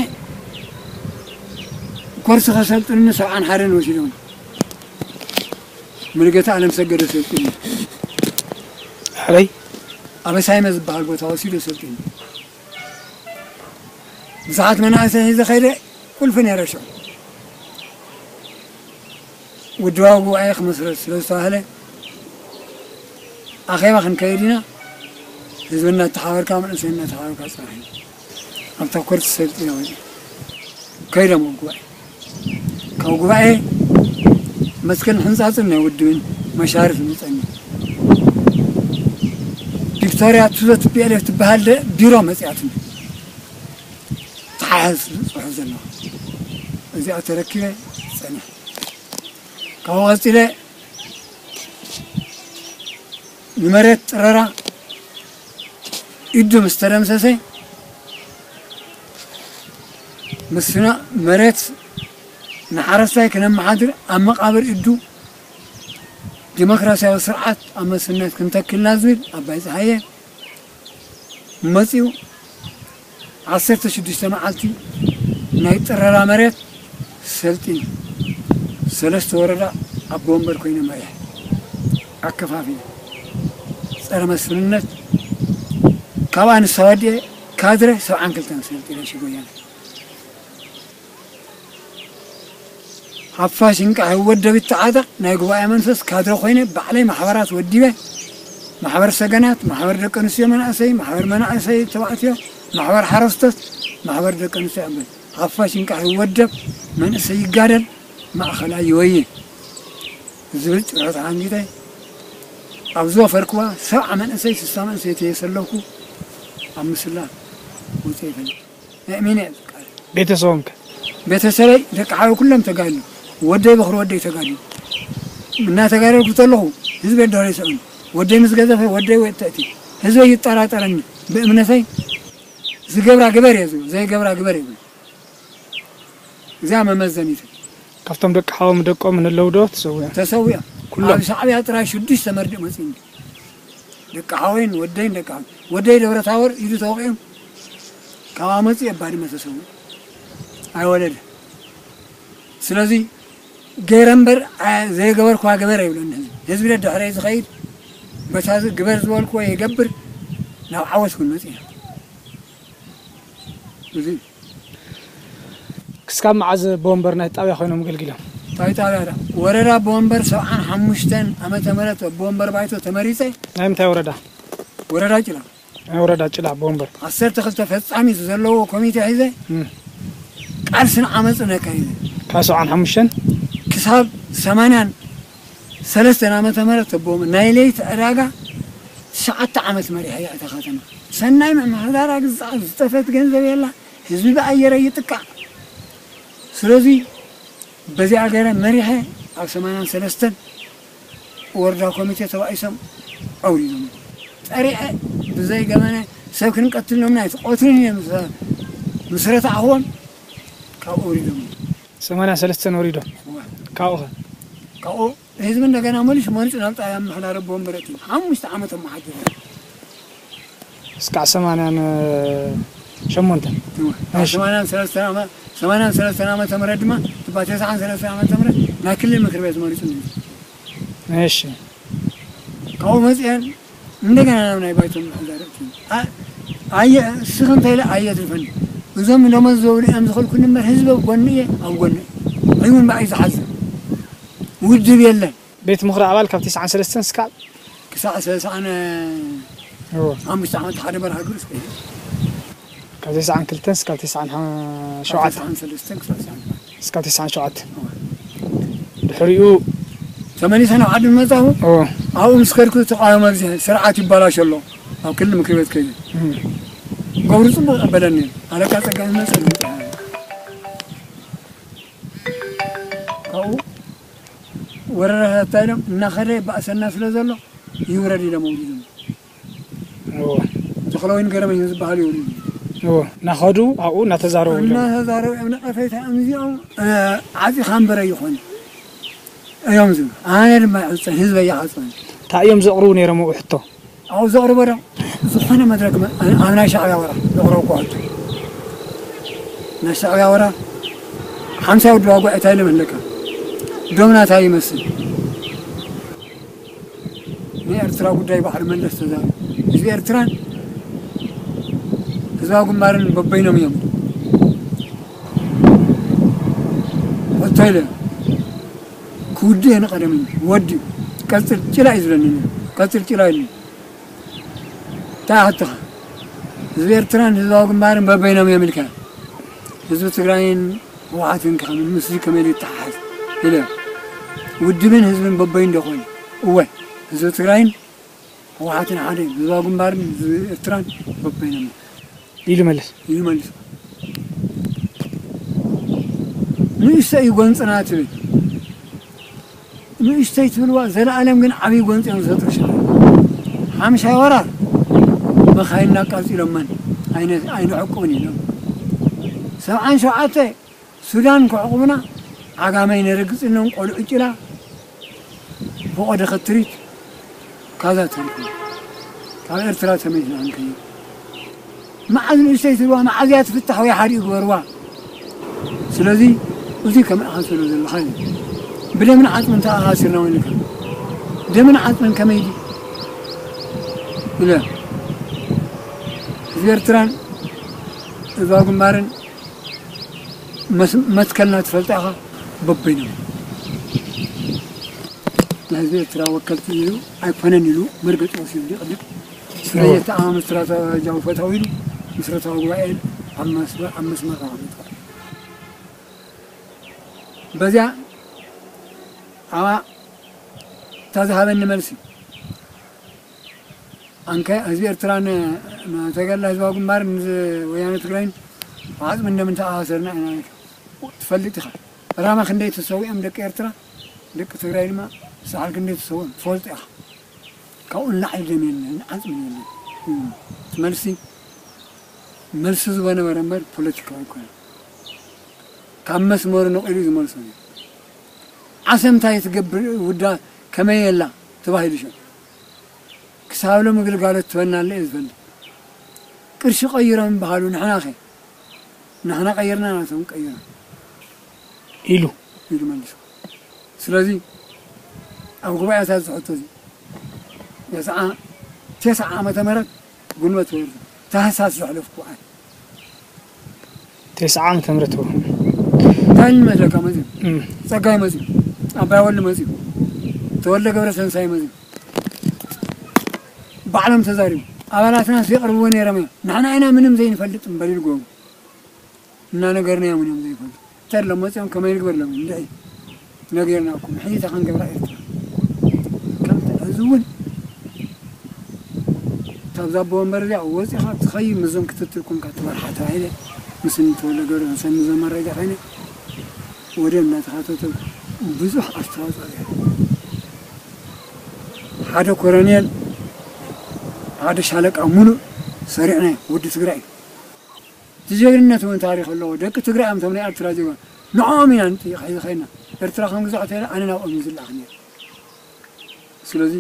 ኮርሲ ከሰልጥኑኒ ሰብዓን ሓደን ወሲዶም። ሙሉጌታ ኣለምሰገድ ኣሰልጢኑ። ኣበይ? ኣበሳይመ ዝበሃል ቦታ ወሲዱ ኣሰልጢኑ። ብዙሓት መናእሰይ ሒዘ ከይደ ቁልፊ ነይረ ሽዑ። ውድባዊ ጉባኤ ክመስረት ስለ ዝተባህለ ኣኼባ ክንከይድ ኢና። ህዝቢ እናተሓባበርካ፣ መንእሰይ እናተሓባበርካ ጽናሕ እዩ። ኣብታ ኮርስ ሰልጢነ ወዲቐ። ከይዶም ኣብ ጉባኤ። ካብ ጉባኤ መትከል ሕንጻጽን ናይ ውድብን መሻርፍ ምጸኒ። ቪክቶርያ ቱዘ ቲ ፒ ኤል ኤፍ ትበሃል ደ ቢሮ መጺኣትኒ። ተሓሕዝ ጽሑፍ ዘለዋ። እዚኣ ተረኪበ ጸኒሐ። ካብኡ ቀጺለ ንመሬት ጥረራ ኢዱ ምስ ተደምሰሰ፣ ምስና መሬት ንሓረስታይ ክነመሓድር ኣብ መቓብር ኢዱ ዲሞክራሲያዊ ስርዓት ኣብ መስነት ክንተክልና ዝብል ኣባይ ፀሃየ መፂኡ ዓሰርተ ሽዱሽተ መዓልቲ ናይ ጥረራ መሬት ሰልጢነ። ሰለስተ ወረዳ ኣቦ ወንበር ኮይነ መሪሐ ኣከፋፊለ። ጸረ መስፍንነት ካብኣ ንሳ ወዲኤ ካድረ ሰብዓን ክልተን ሰልጢነ ሽጎያነ። ሓፋሽ እንቃሕ ይወደብ ይተዓጠቕ ናይ ጉባኤ መንፈስ ካድረ ኮይነ ባዕለይ ማሕበራት ወዲበ። ማሕበር ሰገናት፣ ማሕበር ደቂ ኣንስትዮ መናእሰይ፣ ማሕበር መናእሰይ ተባዕትዮ፣ ማሕበር ሓረስቶት፣ ማሕበር ደቂ ኣንስትዮ ኣንበል። ሓፋሽ እንቃሕ ይወደብ፣ መንእሰይ ይጋደል፣ ማእኸላይ ይወየ ዝብል ጭርሖ ተሓንጊጠ ኣብ ዝወፈርክዋ ሰብዓ መንእሰይ፣ ስሳ መንእሰይ ተየሰለፍኩ ኣብ ምስላ ወፂአ ይፈልጥ። የእሚነ እየ ዝቃለስ። ቤተሰቦም ከ? ቤተሰበይ ደቂ ሓወይ ኩሎም ተጋድሉ። ወደይ በኽሪ ወደይ ተጋድሉ። እናተጋደልኩ ተለኹ ህዝበይ ድሕረይ ሰእኑ። ወደይ ምስ ገዘፈ ወደይ ወይ ተእቲ ህዝበይ ይጠራጠረኒ። ብእምነተይ ዝገብራ ግበር እየ ዝብል፣ ዘይገብራ ግበር እየ ዝብል። እዚኣ መመዘኒት። ካብቶም ደቂ ሓዎም ደቆም ንለው ዶ ተሰዊኦም? ተሰዊኦም። ኩሎም? ኣብ ሻዕብያ ጥራይ ሽዱሽተ መርድእ መፂኡኒ። ደቂ ሓወይን ወደይን ደቂ ሓወይን። ወደይ ደብረ ታቦር ኢዱ ተወቒዑ ካብኣ መፂኡ ኣብ ባድመ ተሰዊኡ። ኣይወለደ። ስለዚ ገይረ እምበር፣ ኣ-፣ ዘይገበርኳ ግበር ኣይብለኒ ህዝቢ። ህዝቢ ደድሕረይ ዝኸይድ፣ በታ ዝ-፣ ግበር ዝበልክዎ ይገብር፣ ናብ ዓወት ክንመጽእ ኢና። እዚ ክስካብ መዓዝ ኣቦ ወንበር ናይ ጣብያ ኮይኖም ኣገልጊሎም? ጣብያ፣ ጣብያ ዳ-፣ ወረዳ ኣቦ ወንበር ሰብዓን ሓሙሽተን ዓመተ ምህረት ኣቦ ወንበር ባይቶ ተመሪጸ። ናይ ምንታይ ወረዳ? ወረዳ ጭላ። ናይ ወረዳ ጭላ ኣቦ ወንበር። ዓሰርተ ክልተ ፈጻሚት ዘለዎ ኮሚቴ ሒዘ እም። ቃልስን ዓመፅን ኣካይደ። ካብ ሰብዓን ሓሙሽተን? ክሳብ ሰማንያን ሰለስተን ዓመተ ምህረት ኣቦ ወንበር ናይ ለይቲ ዕዳጋ ትሽዓተ ዓመት መሪሐ እያ እታ ከተማ። ሰናይ ምምሕዳር ግዛዕ ዝጠፈት ገንዘብ የላ። ህዝቢ ብኣየር ይጥቃዕ። ስለዚ በዚኣ ገይረ መሪሐ ኣብ ሰማንያን ሰለስተን ወረዳ ኮሚቴ ተባኢሶም ኣውሪዶም። ጠሪዐ ብዘይ ገበነ ሰብ ክንቀትል ነምና ኣይትቆትልን እዮም። ምስ ረታዕኽዎም ካብኡ ወሪዶም። ሰማንያ ሰለስተን ወሪዶም። እዋ። ካብኡ ኸ? ካብኡ ህዝቢ እንደገና መሊሱ መሪፁ ናብ ጣብያ ኣመሓዳሪ ኣቦ ወንበረቲ ሓሙሽተ ዓመት ኣመሓዲሩ። እስካዕ ሰማንያን ሸሞንተን። እዋ። እሺ። ሰማንያን ሰለስተን ዓመት ሰማንያን ሰለስተን ዓመተ ምህረት ድማ እባ ተስዓን ሰለስተን ዓመተ ምህረት ናይ ክልል ምክር ቤት መሪፁ ነይሩ። እሺ። ካብኡ መፅአን እንደገና ናብ ናይ ባይቶ ምምሕዳር ኣእትዩ። ኣ- ኣየ እስኺ እንታይ ኢለ ኣየ ትርፈኒ። እዞም ደሞዝ ዝብሉ እዮም ዝኸልኩኒ እምበር ህዝቢ ኣብ ጎኒ እየ ኣብ ጎኒ እየ። ዕዩን ባዕዩ ዝሓዝን ውድብ የለን። ቤት ምኽሪ ኣባል ካብ ተስዓን ሰለስተን እስካብ ክሳዕ ሰሳን እዎ። ሓሙሽተ ዓመት ሓደ መርሃ ግብሪ እስከ ካብ ተስዓን ክልተን እስካብ ተስዓን ሸውዓተ ተስዓን ሰለስተን ክሳዕ ተስዓን ሸውዓተ እስካብ ተስዓን ሸውዓተ ድሕሪኡ ተመሊሰ ናብ ዓዲ መጻኹ። እዎ። ኣብኡ ምስ ከድኩ ተቃወመ ብዝሕ ስርዓት ይባላሽ ኣሎ ኣብ ክልል ምክር ቤት ከይደ እም። ገብሩ ጽቡቅ ቀበለኒ። ኣለቃ ጸጋይ መጸ ካብኡ ወረረታ ኢሎም እናኸደ ባእሰና ስለ ዘሎ ይውረድ ኢሎም ኣውሪዶም። እዎ። ተኽለወይን ገረመኝ ዝበሃል ይውሪዱ እዎ። እናኸዱ ኣብኡ እናተዛረቡ ኢሎም። እናተዛረቡ እዮም ነቐፌታ እዮም እዚኦም። እ፣ ዓፂኻ እምበረ ይኾን እዮም ዝብሉ። ኣነ ድማ ይዕፀን ህዝበ ይዓፅወን። እንታይ እዮም ዘቕርቡ ነይሮም ኣብኡ ሕቶ? ኣብኡ ዘቕርቦ ዶ ዝኾነ መድረክ መ- ኣብ ናይ ሻዕብያ ወራ ዘቕረብኩ ሕቶ ናይ ሻዕብያ ወራ ሓምሳ ወዲ ዋጓ እንታይ ኢለ መለካ ዶምና እንታይ ይመስል ናይ ኤርትራ ጉዳይ ባዕሉ መለስ ተዛሩ ህዝቢ ኤርትራን ህዝባዊ ግንባርን በበይኖም እዮም ሕቶ ኢለ ክውድእ እየ ንቐደም ወዲ ቀፅል ጭላ እዩ ዝብለኒ ቀፅል ጭላ ኢሉ እንታይ ኣሕትኻ ህዝቢ ኤርትራን ህዝባዊ ግንባርን በበይኖም እዮም ኢልካ ህዝቢ ትግራይን ህወሓትን ከመይ ምስዚ ከመይ ይተሓሓዝ ኢለ ውድብን ህዝብን በበይኑ ዶ ኮይኑ እወ ህዝቢ ትግራይን ህወሓትን ሓደ ህዝባዊ ግንባርን ህዝቢ ኤርትራን በበይኖም እዮም ኢሉ መለስ። ይመልስ ንእሽተይ ጎንፅና ትብል ንእሽተይ ትብልዋ ዘለኣለም ግን ዓብዪ ጎንፂ እዮም ዝፈጥሩ ሸ ሓምሻይ ወራር መኻይንና ኣቃፂሎመን ኣይነ- ኣይንዕቁብን ኢሎም ሰብዓን ሸውዓተ ሱዳን ክዕቑቡና ዓጋመ ኣይነረግፅን ኢሎም ቆልዑ ጭላ ፈቐደ ኸትሪት ካዛ ተሪፉ ካብ ኤርትራ ተመይትና ንከይድ መዓዝ ንእሽተይ ትብልዋ መዓዝ እያ ትፍታሕ ወይ ሓዲኡ ግበርዋ ስለዚ እዚ ከምኣኻሰሎ ዘለኻ እዩ ብደምን ዓፅምን ተኣሳሲርና ወይልካ ደምን ዓፅምን ከመይ ድዩ ኢለ ህዝቢ ኤርትራን ህዝባዊ ግንባርን መስ- መትከልና ትፈልጣ ኢኻ በበይኖም ናይ ህዝቢ ኤርትራ ወከልቲ ኢሉ ኣይኮነን ኢሉ መርገፂ ወሲዱ ይቕድም ስለየተኣማም ስትራተጃዊ ፈታዊ ኢሉ ምስረታዊ ጉባኤ ኣብ መስመር ኣብ መስመር ተቐሚጡ በዚያ ኣባ እታ ዝሃበኒ መልሲ ኣንከ ህዝቢ ኤርትራን ተጋድላ ህዝባዊ ግንባርን ወያነ ትግራይን ዓፅሚ እንደምን ተኣሳሰርና ኢና ትፈልጥ ኢኻ ራማ ክንደይ ተሰዊኦም ደቂ ኤርትራ ደቂ ትግራይ ድማ ሰዓል ክንደይ ተሰዊኦም ትፈልጡ ኢኻ ካብኡ ንላዕሊ ደም የለን ዓፅሚ የለን እቲ መልሲ መልሲ ዝበነበረ እምበር ፖለቲካዊ ኣይኮነ ካብ መስመሩ ነቂሉ ዝመልሶ እዩ ዓሰምታ የትገብር ውዳ ከመይ የላ ተባሂሉ ሸ ክሳብ ሎም ግልጋሎት ትበናለ እየ ዝፈልጥ ቅርሺ ቀይሮም ይበሃሉ ንሕና ኸ ንሕና ቀይርና ናቶም ቀይሮም ኢሉ ኢሉ መሊሱ ስለዚ ኣብ ጉባኤታት ዝሕቶ እዚ ተስዓ ተስዓ ዓመተ ምህረት ጉልበት ወርዱ ታህሳስ ዘሕለፍኩ ኣነ ተስዓ ዓመተ ምህረት እኮ እንታይ ንመስለካ መፅኡ እም፣ ፀጋይ መፅኡ ኣባይ ወልድ መፅኡ ተወልደ ገብረ ተንሳይ መፅኡ ባዕሎም ተዛሪቡ ኣባላትና የቕርብዎ ነይሮም እዮም ንሕና ኢና ምንም ዘይንፈልጥ እምበር ኢልጎም እናነገርናዮም እዮም ዘይፈልጡ ተሎ መፅኦም ከመይ ንግበር ሎም እንድዒ ነጊርናኩም ሕይታ ክንገብራ ኤርትራ ከምቲ ሕዚ እውን ካብዛ ኣቦ ወንበር እዚኣ ወፂኻ ትኸይድ ምስዞም ክትትል ኮንካ ትመርሓ ተባሂለ ምስ እንተወለ ገብረ ሰኒ ዘመረጃ ኮይነ ወደ እናተኻተተ ብዙሕ ኣስተዋፅኦ ገይረ ሓደ ኮረኔል ሓደ ሻለቃ ሙሉእ ሰሪዕናዮ፣ ወዲ ትግራይ እዩ። እቲ ጀግንነት እውን ታሪኽ ኣለዎ። ደቂ ትግራይ እዮም፣ እቶም ናይ ኤርትራ ጀጋኑ። ንዕኦም ኢና ንጥይቕ ሒዚ ኸይድና። ኤርትራ ከም ግዛዕ ተይላ ኣነ ናብኦም እዩ ዝለኣኽ ነይሩ። ስለዚ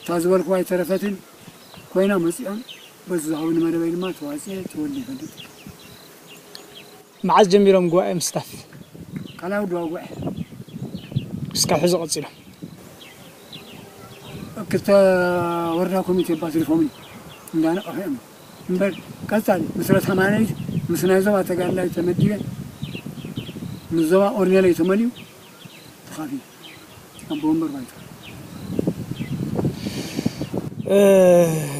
እታ ዝበልክዋ ኣይተረፈትን ኮይና መፂኦም በዚ ዝሃቡኒ መደበይ ድማ ተዋፅኤ ተወልደ ይፈልጥ። መዓዝ ጀሚሮም ጉባኤ ምስታፍ? ካልኣዊ ድዋ ጉባኤ እስካብ ሕዚ ቀፂሎም? ክልተ ወረዳ ኮሚቴ ባትሪፎምን እንዳነቐሑ እዮም እምበር ቀፃሊ ምስረታ ማለሊት ምስ ናይ ዞባ ተጋድላይ ተመዲበ ምስ ዞባ ኦርኔለይ ተመሊኡ ተኻፊሉ ኣቦ ወንበር ባይታ እ፣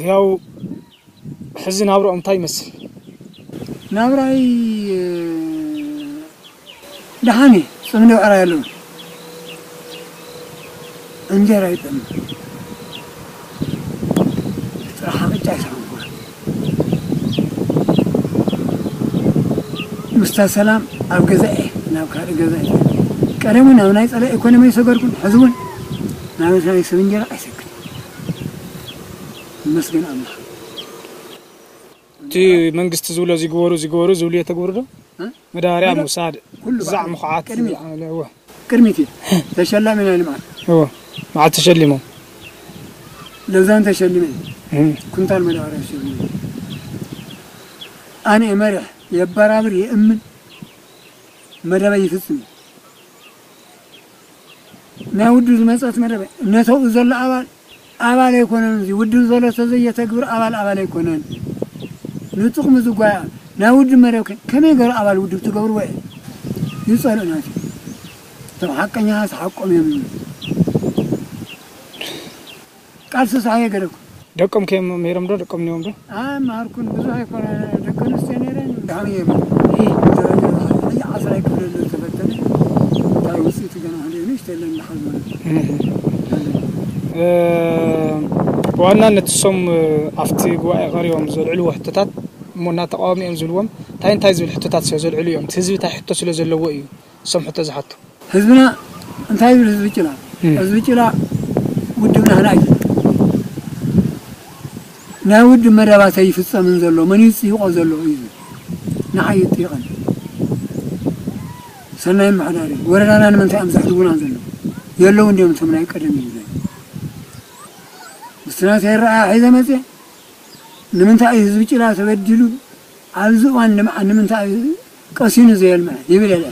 ያው ሕዚ ናብርኦም እንታይ ይመስል? ናብራይ ደሓን እዩ። ጽምዲ ብዕራይ ኣለዉ። እንጀራ ይጥዕም። ጥራሕ ቅጫ ይሰሓንኩ። ምስታ ሰላም ኣብ ገዛኤ ናብ ካልእ ገዛ እየ። ቀደሙ ናብ ናይ ጸላኢ ኢኮኖሚ ኣይሰገድኩን። ሕዚ እውን ናብ ናይ ሰብ እንጀራ ኣይሰግድን። ይመስገን ኣምላኽ። እቲ መንግስቲ ዝብሎ እዚ ግበሩ፣ እዚ ግበሩ ዝብሉ የተግብሩ ዶ? እ? መዳበርያ መዳ- ምውሳድ፣ ኩሉ ዛዕ ባዕሉ ምኹዓት፣ ቅድሚ- ዛዕ መለ-፣ እወ። ቅድሚት እዩ ተሸላሚ ናይ ልምዓት እወ። መዓት ተሸሊሞም። ለዛን ተሸሊመ እም። ኩንታል መዳበርያ ተሸሊመ። ኣነ እየ መሪሕ፣ የበራብር፣ የእምን፣ መደበይ ይፍጽም። ናይ ውድብ ዝመጸት መደበይ ነተኡ ዘሎ ኣባል ኣባል ኣይኮነን። እዚ ውድብ ዘሎ ተዘየተግብር ኣባል ኣባል ኣይኮነን። ንጥቕሚ ዝጓያ ናይ ውድብ መደብ ከ-፣ ከመይ ገሩ ኣባል ውድብ ትገብርዎ እየ? ይጸልኡ ናቸው። እቶም ሓቀኛታት ሓቆም እዮም ይብሉ። ቃልሲ ሳየ ገደኩ ደቆም ከየመሂሮም ዶ ደቆም ነዎም ዶ? ኣመሃርኩን ብዙሕ ኣይኮነ ደቂ ኣንስትዮ ነይረን። ደሓን እየ። ደረጃ ዓስራይ ክፍሊ ዝተፈተነ እንታይ ውፅኢቱ ገና ክንደይ ንእሽተይ ኣለኒ ዝሓዝ ማለት እዩ። እ፣ ብዋናነት እሶም ኣብቲ ጉባኤ ቀሪቦም ዘልዕልዎ ሕቶታት እሞ እና ተቃዋሚ እዮም ዝብልዎም እንታይ እንታይ ዝብል ሕቶታት ስለ ዘልዕሉ እዮም? እቲ ህዝቢ እንታይ ሕቶ ስለ ዘለዎ እዩ እሶም ሕቶ ዝሓቱ? ህዝብና እንታይ ይብል? ህዝቢ ጭላ እም። ህዝቢ ጭላ ውድብ ናህና እዩ። ናይ ውድብ መደባት ኣይፍጸምን ዘሎ መን እዩ ዝጥይቆ ዘሎ እዩ ዝብል። ንዓይ ይጥይቐን። ሰናይ ምሕዳር እዩ። ወረዳና ንምንታይ እዮም ዘሕድጉና ዘሎ? የለውን ድዮም እቶም ናይ ቀደም ይብለኒ። ምስቲ ናተይ ረኣያ ሒዘ መፅየ። ንምንታይ እዩ ህዝቢ ጭላ ተበዲሉ ኣብዚ እዋን ልምዓት ንምንታይ እዩ ቀሲኑ ዘየልምዐ ይብል የለ።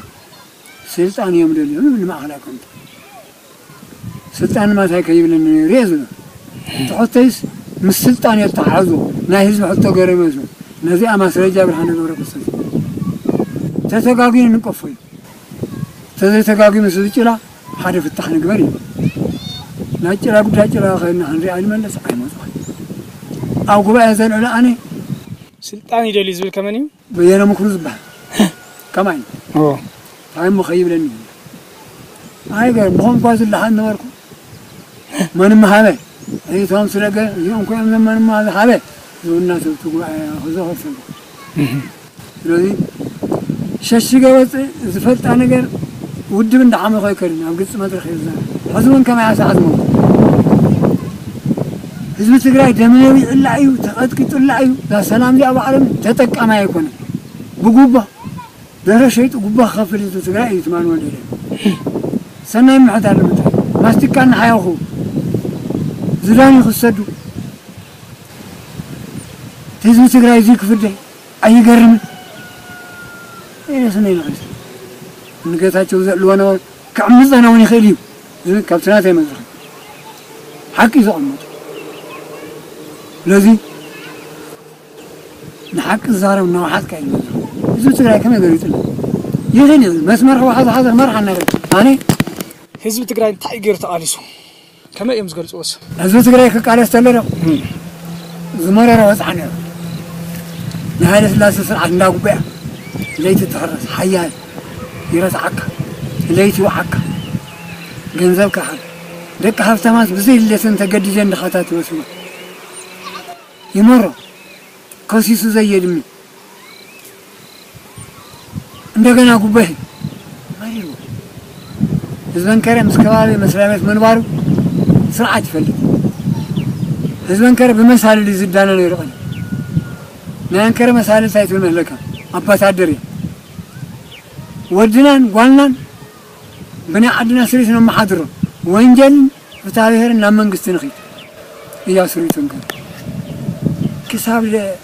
ስልጣን እዮም ደልዮም ይብል ንማእኸላይ ኮሚቴ። ስልጣን ማታይ ከይብለኒ ነይሩ እየ ዝብል። እቲ ሕቶይስ ምስ ስልጣን እዮ ተተሓሕዞ ናይ ህዝቢ ሕቶ ገይረ ይመስሉ። ነዚኣ ማስረጃ ብርሃነ ገብረክርስቶስ ተተጋግዩ ንቀፎ እዩ። ተዘይተጋግዩ ምስ ህዝቢ ጭላ ሓደ ፍታሕ ንግበር እዩ። ናይ ጭላ ጉዳይ ጭላ ከይድና ክንሪኣ ይመለስ ኣይመፅኹ ኣብ ጉባኤ ዘልዕሎ ኣነ ስልጣን ይደልዩ ዝብል ከመን እዩ? በየነ ምክሩ ዝበሃል ከማይ ኦ እንታይ እሞ ከይብለኒ ኣይገር ብኸም ኳ ዝለሓን ነበርኩ መንም ሃበ እቶም ስለገ እዚኦም ኮይኖም መንም ሃበ ዝብልና ሰብ ትጉባኤ ክዘኸር ሰልኩ ስለዚ ሸሽገ ወፅእ ዝፈልጣ ነገር ውድብ እንዳሓመ ኮይከርን ኣብ ግልፂ መድረክ ይብዛ ሕዚ እውን ከማይ ኣሳዓት ሞ ህዝቢ ትግራይ ደመነዊ ይዕላ እዩ ተቐጥቂጡላ እዩ እዛ ሰላም እዚኣ ባዕሎም ተጠቃማይ ኣይኮነ ብጉባ ደረ ሸይጡ ጉባ ክኸፍል ህዝቢ ትግራይ እዩ ትማን ወለደ ሰናይ ምሕዳር ንምንታይ ማስቲካ እናሓየኹ ዝዳን ክሰዱ ህዝቢ ትግራይ እዚ ክፍደ ኣይገርምን ስነ ንኽእል ንገታቸው ዘልዎ ነበሩ ክዕምፀና እውን ይኽእል እዩ ዝብል ካብቲ ናተይ መድረኽ ሓቂ እዩ ዘቐመጡ ስለዚ ንሓቂ ዝዛረብ እናወሓጥካ እዩ ዝመፅእ ህዝቢ ትግራይ ከመይ ገሊፁ ይኽእል እዩ መስመር ህወሓት ዝሓዘ ክመርሓ እናገ ኣነ ህዝቢ ትግራይ እንታይ ገይሩ ተቓሊሱ? ከመይ እዮም ዝገልፅዎስ? ህዝቢ ትግራይ ክቃለስ ተሎ ዶ ዝመረረ ወፅዓ ነይሩ ንሃይለ ስላሴ ስርዓት እንዳጉበያ ለይቲ ትሕረስ ሓያል ይረስዓካ ለይቲ ይወዓካ ገንዘብካ ሃብ ደቂ ሃብታማት ብዘይ ድሌተን ተገዲደን ድኻታት ይወስማ ይመሮ ከሲሱ ዘየድሚ እንደገና ጉበህ መሪርዎ ህዝበን ከረ ምስ ከባቢ መስሪያ ቤት ምንባሩ ስርዓት ይፈልጥ ህዝበን ከረ ብመሳልል እዩ ዝዳነ ነይሩ ቀን ናይ ኣንከረ መሳልል እንታይ ትብል መስለካ? ኣምባሳደር እያ። ወድናን ጓልናን ብናይ ዓድና ስሪት ነመሓድሮ። ወንጀልን ፍትሐ ብሔርን ናብ መንግስቲ ንኺድ እያ ስሪቱ። እንከ ክሳብ ለ-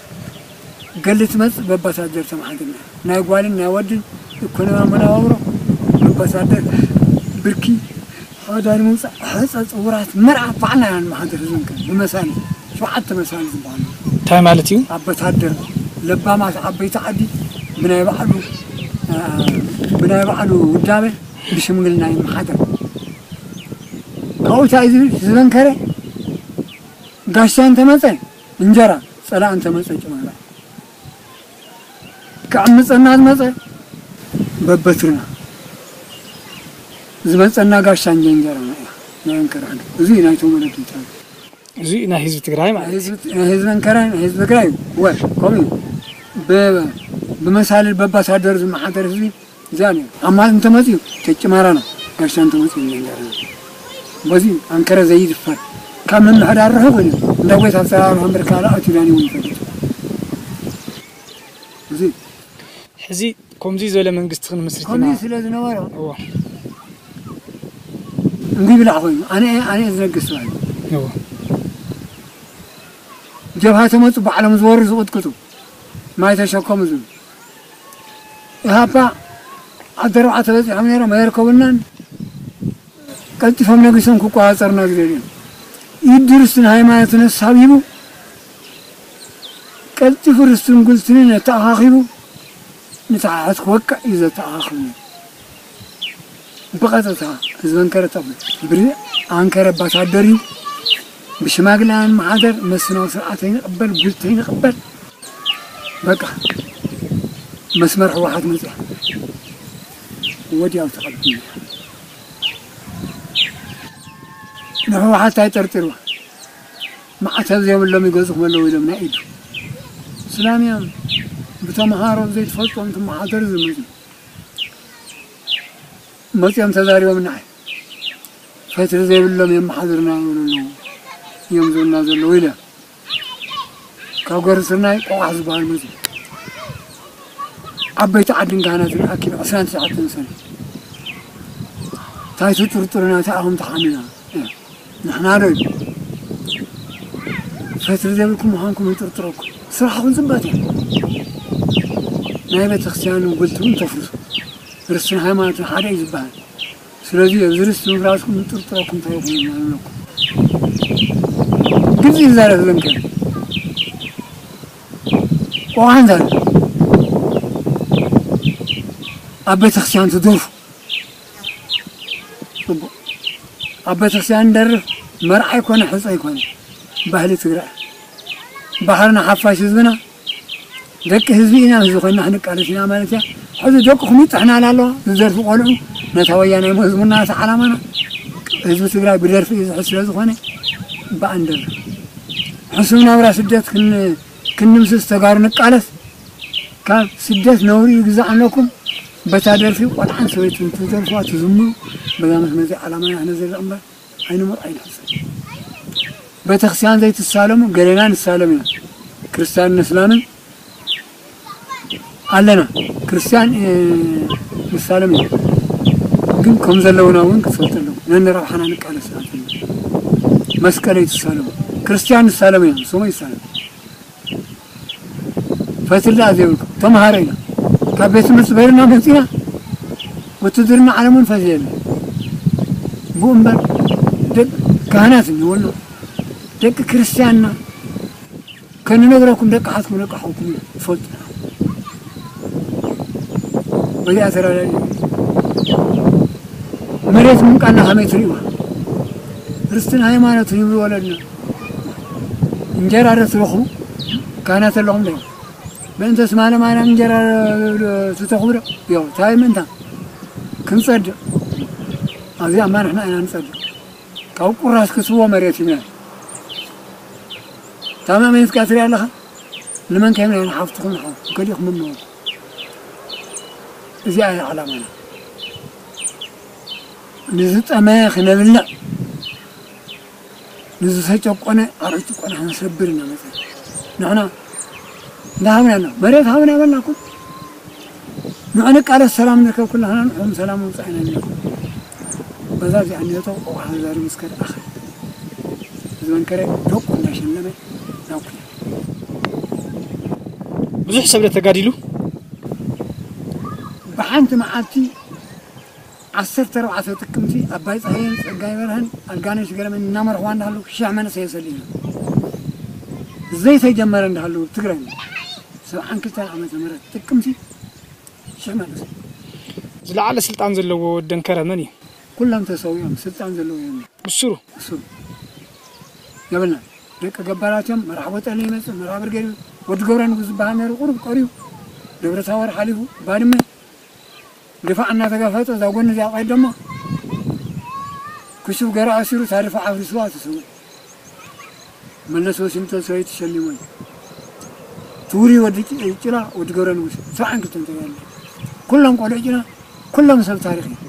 ገሊ ትመጽእ በባሳደር ተመሓድርና። ናይ ጓልን ናይ ወድን ኢኮኖሚያዊ መነባብሮ በባሳደር፣ ብርኪ፣ ሓዳር ምውጻእ፣ ሕጸ፣ ጽውራት፣ መርዓ ባዕልና ኢና ንመሓድር። ህዝቢ እንከ ብመሳሊ፣ ሸውዓተ መሳሊ ዝበሃሉ። እንታይ ማለት እዩ? ኣበታደር ለባማት ዓበይቲ ዓዲ ብናይ ባዕሉ፣ እ፣ ብናይ ባዕሉ ውዳበ ብሽምግልና ይመሓደር። ካብኡ እንታይ እዩ ዝብል? ህዝቢ እንከረ ጋሻ እንተመጸ እንጀራ፣ ጸላእ እንተመጸ ጭማራ። ክዕምጸና ዝመጸ በበትርና ዝመጸና ጋሻ እንጀ-፣ እንጀራና እያ ናይ ኣንከረ ሓገዝ። እዚ ናይቶም ወለድና። እዚ ናይ ህዝቢ ትግራይ ማለት እዩ። ናይ ህዝቢ፣ ናይ ህዝቢ ኣንከረ፣ ናይ ህዝቢ ትግራይ ወ-፣ ከምኡ እዩ። ብ-፣ ብመሳልል በባሳደር ዝመሓደር ህዝቢ እዚኣ ነይሩ። ኣማል እንተመፅኡ ተጭማራና፣ ጋሻ እንተመፅኡ እንጀራና። በዚ ኣንከረ ዘይድፈር። ካብ ምምሕዳር ርሑቕ እዩ። እንዳ ጎይታ ኣሰራርሖ ምርካብ ኣትዩ ዳኒ እውን ይፈልጥ። እዚ ሕዚ ከምዚ ዝበለ መንግስቲ ክንምስርት ኢና። ከምዚ ስለ ዝነበረ እዎ። እምቢ ብላዕ ኮይኑ፣ ኣነ፣ ኣነ እየ ዝነግስ በሃሊ። እዎ። ጀብሃ ተመፁ ባዕሎም ዝወሩ ዝቕጥቅጡ፣ ማይ ተሸከሙ ዝብሉ። ኢሃፓ ዓዲ ኣርባዕተ በፂሖም ነይሮም፣ ኣየርከቡናን። ቀልጢፎም ነጊሶም ክቆፃፀሩና ዝደልዩ። ኢድ ርስትን ሃይማኖትን ኣሳቢቡ፣ ቀልጢፉ ርስትን ጉልትንን ኣተኣኻኺቡ፣ ንተሓሓዝ ክወቅዕ እዩ ዘተኣኻኽብ ነይሩ። ብቐጥታ ህዝቢ ኣንከረ ጠቕሚ። ብሪ ኣንከረ ኣምባሳደር እዩ። ብሽማግለ ኣይንመሓደር፣ መስፍናዊ ስርዓት ኣይንቕበል፣ ጉልት ኣይንቕበል። በቃ መስመር ህወሓት መፅያ ወዲያው ተቐቢልና። ንህወሓት ኣይጠርጥርዋ። ማዕተብ ዘይብሎም ይገዝኹም ኣለዉ ኢሎም ናይ ኢዱ። ስላም እዮም። ብተምሃሮ ዘይትፈልጦም ትመሓደሩ ዝመፁ። መፂኦም ተዛሪቦም ንዓይ። ፈትሪ ዘይብሎም የመሓድሩና ይብሉ ኣለዉ። እዮም ዝብሉና ዘለዉ ኢለ። ካብ ገርቢ ስርናይ ቆቋሕ ዝበሃል መፂኡ። ዓበይቲ ዓድን ካህናትን ኣኪቡ ዕስራን ትሽዓተን ሰነ። እንታይ ትጥርጥሩና፣ እንታይ ኢኹም ተሓሚና? እ፣ ንሕና ዶ ኢሉ። ፈትሪ ዘይብልኩም ምዃንኩም ይጥርጥረኩም። ስራሕኹም ፅበት እዩ። ናይ ቤተክርስትያን ጉልት እውን ተፍርሱ። ርስትን ሃይማኖትን ሓደ እዩ ዝበሃል። ስለዚ ኣብዚ ርስቲ ምፍራስኩም ዝጥርጥረኩም እንታይ ይኹን ንብለኩም። ግልፂ ይዛረብ ዘንከ ቆሓን ዛረብ ኣብ ቤተክርስትያን ትደርፉ። ፅቡቕ። ኣብ ቤተክርስትያን ንደርፍ መርዓ ኣይኮነ ሕፀ ኣይኮነ። ባህሊ ትግራይ። ባህርና ሓፋሽ ህዝብና ደቂ ህዝቢ ኢና፣ ህዝቢ ኮይና ክንቃለስ ኢና ማለት እያ። ሕዚ ደቅኹም ይጥሕናላ ኣለዋ፣ ዝደርፉ ቆልዑ፣ ነታ ወያናይ ህዝቡና፣ ነታ ዓላማና። ህዝቢ ትግራይ ብደርፊ እዩ ዝሕዝ ስለ ዝኾነ፣ ብኣንደር ሕሱም ናብራ ስደት ክን-፣ ክንምስስ ተጋሩ ንቃለስ። ካብ ስደት ነውሪ ይግዛእ ኣለኩም። በታ ደርፊ ቆልዓን ሰበይትን ትደርፉዋ ትዝምሩ፣ በዛ መስመር ዓላማና ክነዘርቕ እምበር። ኣይንምር ኣይንሕሰብ። ቤተክርስትያን ዘይትሳለሙ፣ ገለና ንሳለም ኢና። ክርስትያንን እስላምን ኣለና። ክርስትያን፣ እ፣ ንሳለም ኢና። ግን ከም ዘለውና እውን ክትፈልጡ ኣለዎ። ነንረብሓና ንቃለስ ኢና። መስቀል ኣይትሳለሙ። ክርስትያን ንሳለም ኢና። ንሶም ይሳለም። ፈትሪ ደኣ ዘይብልኩም ተምሃሮ ኢና። ካብ ቤት ትምህርቲ በይርና መፂና ውትድርና ዓለም እውን ፈትሪ የለን። ብኡ እምበር ደቂ ካህናት እኒህወልና፣ ደቂ ክርስትያንና ከንነግረኩም፣ ደቂ ሓትኩም፣ ደቂ ሓውኩም እዩ፣ ትፈልጡ። በዚኣ ተረዳዲ። መሬት ምንቃልና ከመይ ትርእይዋ? ርስትን ሃይማኖትን ይብሉ ወለድና። እንጀራ ዶ ትረኽቡ? ካህናት ኣለኹም ዶ? በእንተ ስማ ለማርያም እንጀራ ትተኽቡ ዶ? ያው፣ ታይ ምእንታ? ክንጸድቕ። ኣብዚኣማ ንሕና ኢና ንጸድቕ። ካብ ቁራስ ክትቦ መሬት ይብላል። ታማመ ኢልካ ትሪኢ ኣለኻ? ንመን ከይብላ ንሓፍትኹም ንሓው-፣ ከሊእኹም እሞ። እዚኣ እያ ዓላማና። ንዝጠመየ ክነብልዕ፣ ንዝተጨቆነ ኣርዑት ጭቆና ክንሰብር ኢና መፂና። ንሕና እንዳሃብና ኣለና። መሬት ሃብና በልናኩም። ንዑ ንቃለስ ሰላም ንርከብ ኩላህና ንዑም ሰላም ውፃእና ኣለና። በዛ እዚኣ እኒኦቶ ቆቋ ዘሪ ምስ ከድኣኸ ዝበንከረ ደቁ እንዳሸለመ ናብ ኩና። ብዙሕ ሰብ ዶ ተጋዲሉ? ብሓንቲ መዓልቲ ዓሰርተ ኣርባዕተ ጥቅምቲ ኣባይ ፀሃየን ፀጋይ በርሀን ኣልጋነሽ ገረመን እናመርሕዋ እንዳሃለዉ ሽሕ መንእሰይ የሰሊና ዘይተጀመረ እንዳሃለዉ ትግራይ ሰብዓን ክልተን ዓመተ ምህረት ጥቅምቲ ሽሕ መንእሰይ ዝለዓለ ስልጣን ዘለዎ ወደንከረ መን እዩ? ኩሎም ተሰዊኦም ስልጣን ዘለዎ እዮም። ብስሩ እሱ የብልና ደቂ ገባራት እዮም። መራሕ ቦጠለ ይመፅእ፣ መራሕ ብርጌድ ወዲ ገብረ ንጉስ ዝበሃል ነይሩ፣ ቁሩብ ቀርዩ ደብረ ታቦር ሓሊፉ ባድመ ድፋዕ እናተጋፈጠ እዛ ጎኒ እዚኣ ቀይድ ደሞ ክሹፍ ገይሩ ኣሲሩ እታ ድፋዕ ኣፍሪስዋ ተሰዊኡ። መለስ ዋሽንግተን ሰበይቲ ሸሊሞም ትውሪ ወዲ ጭ- ጭላ ወዲ ገብረ ንጉስ ሰብዓን ክልተን ተጋድሎ ኩሎም ቆልዑ ጭላ ኩሎም ሰብ ታሪኽ እዮም።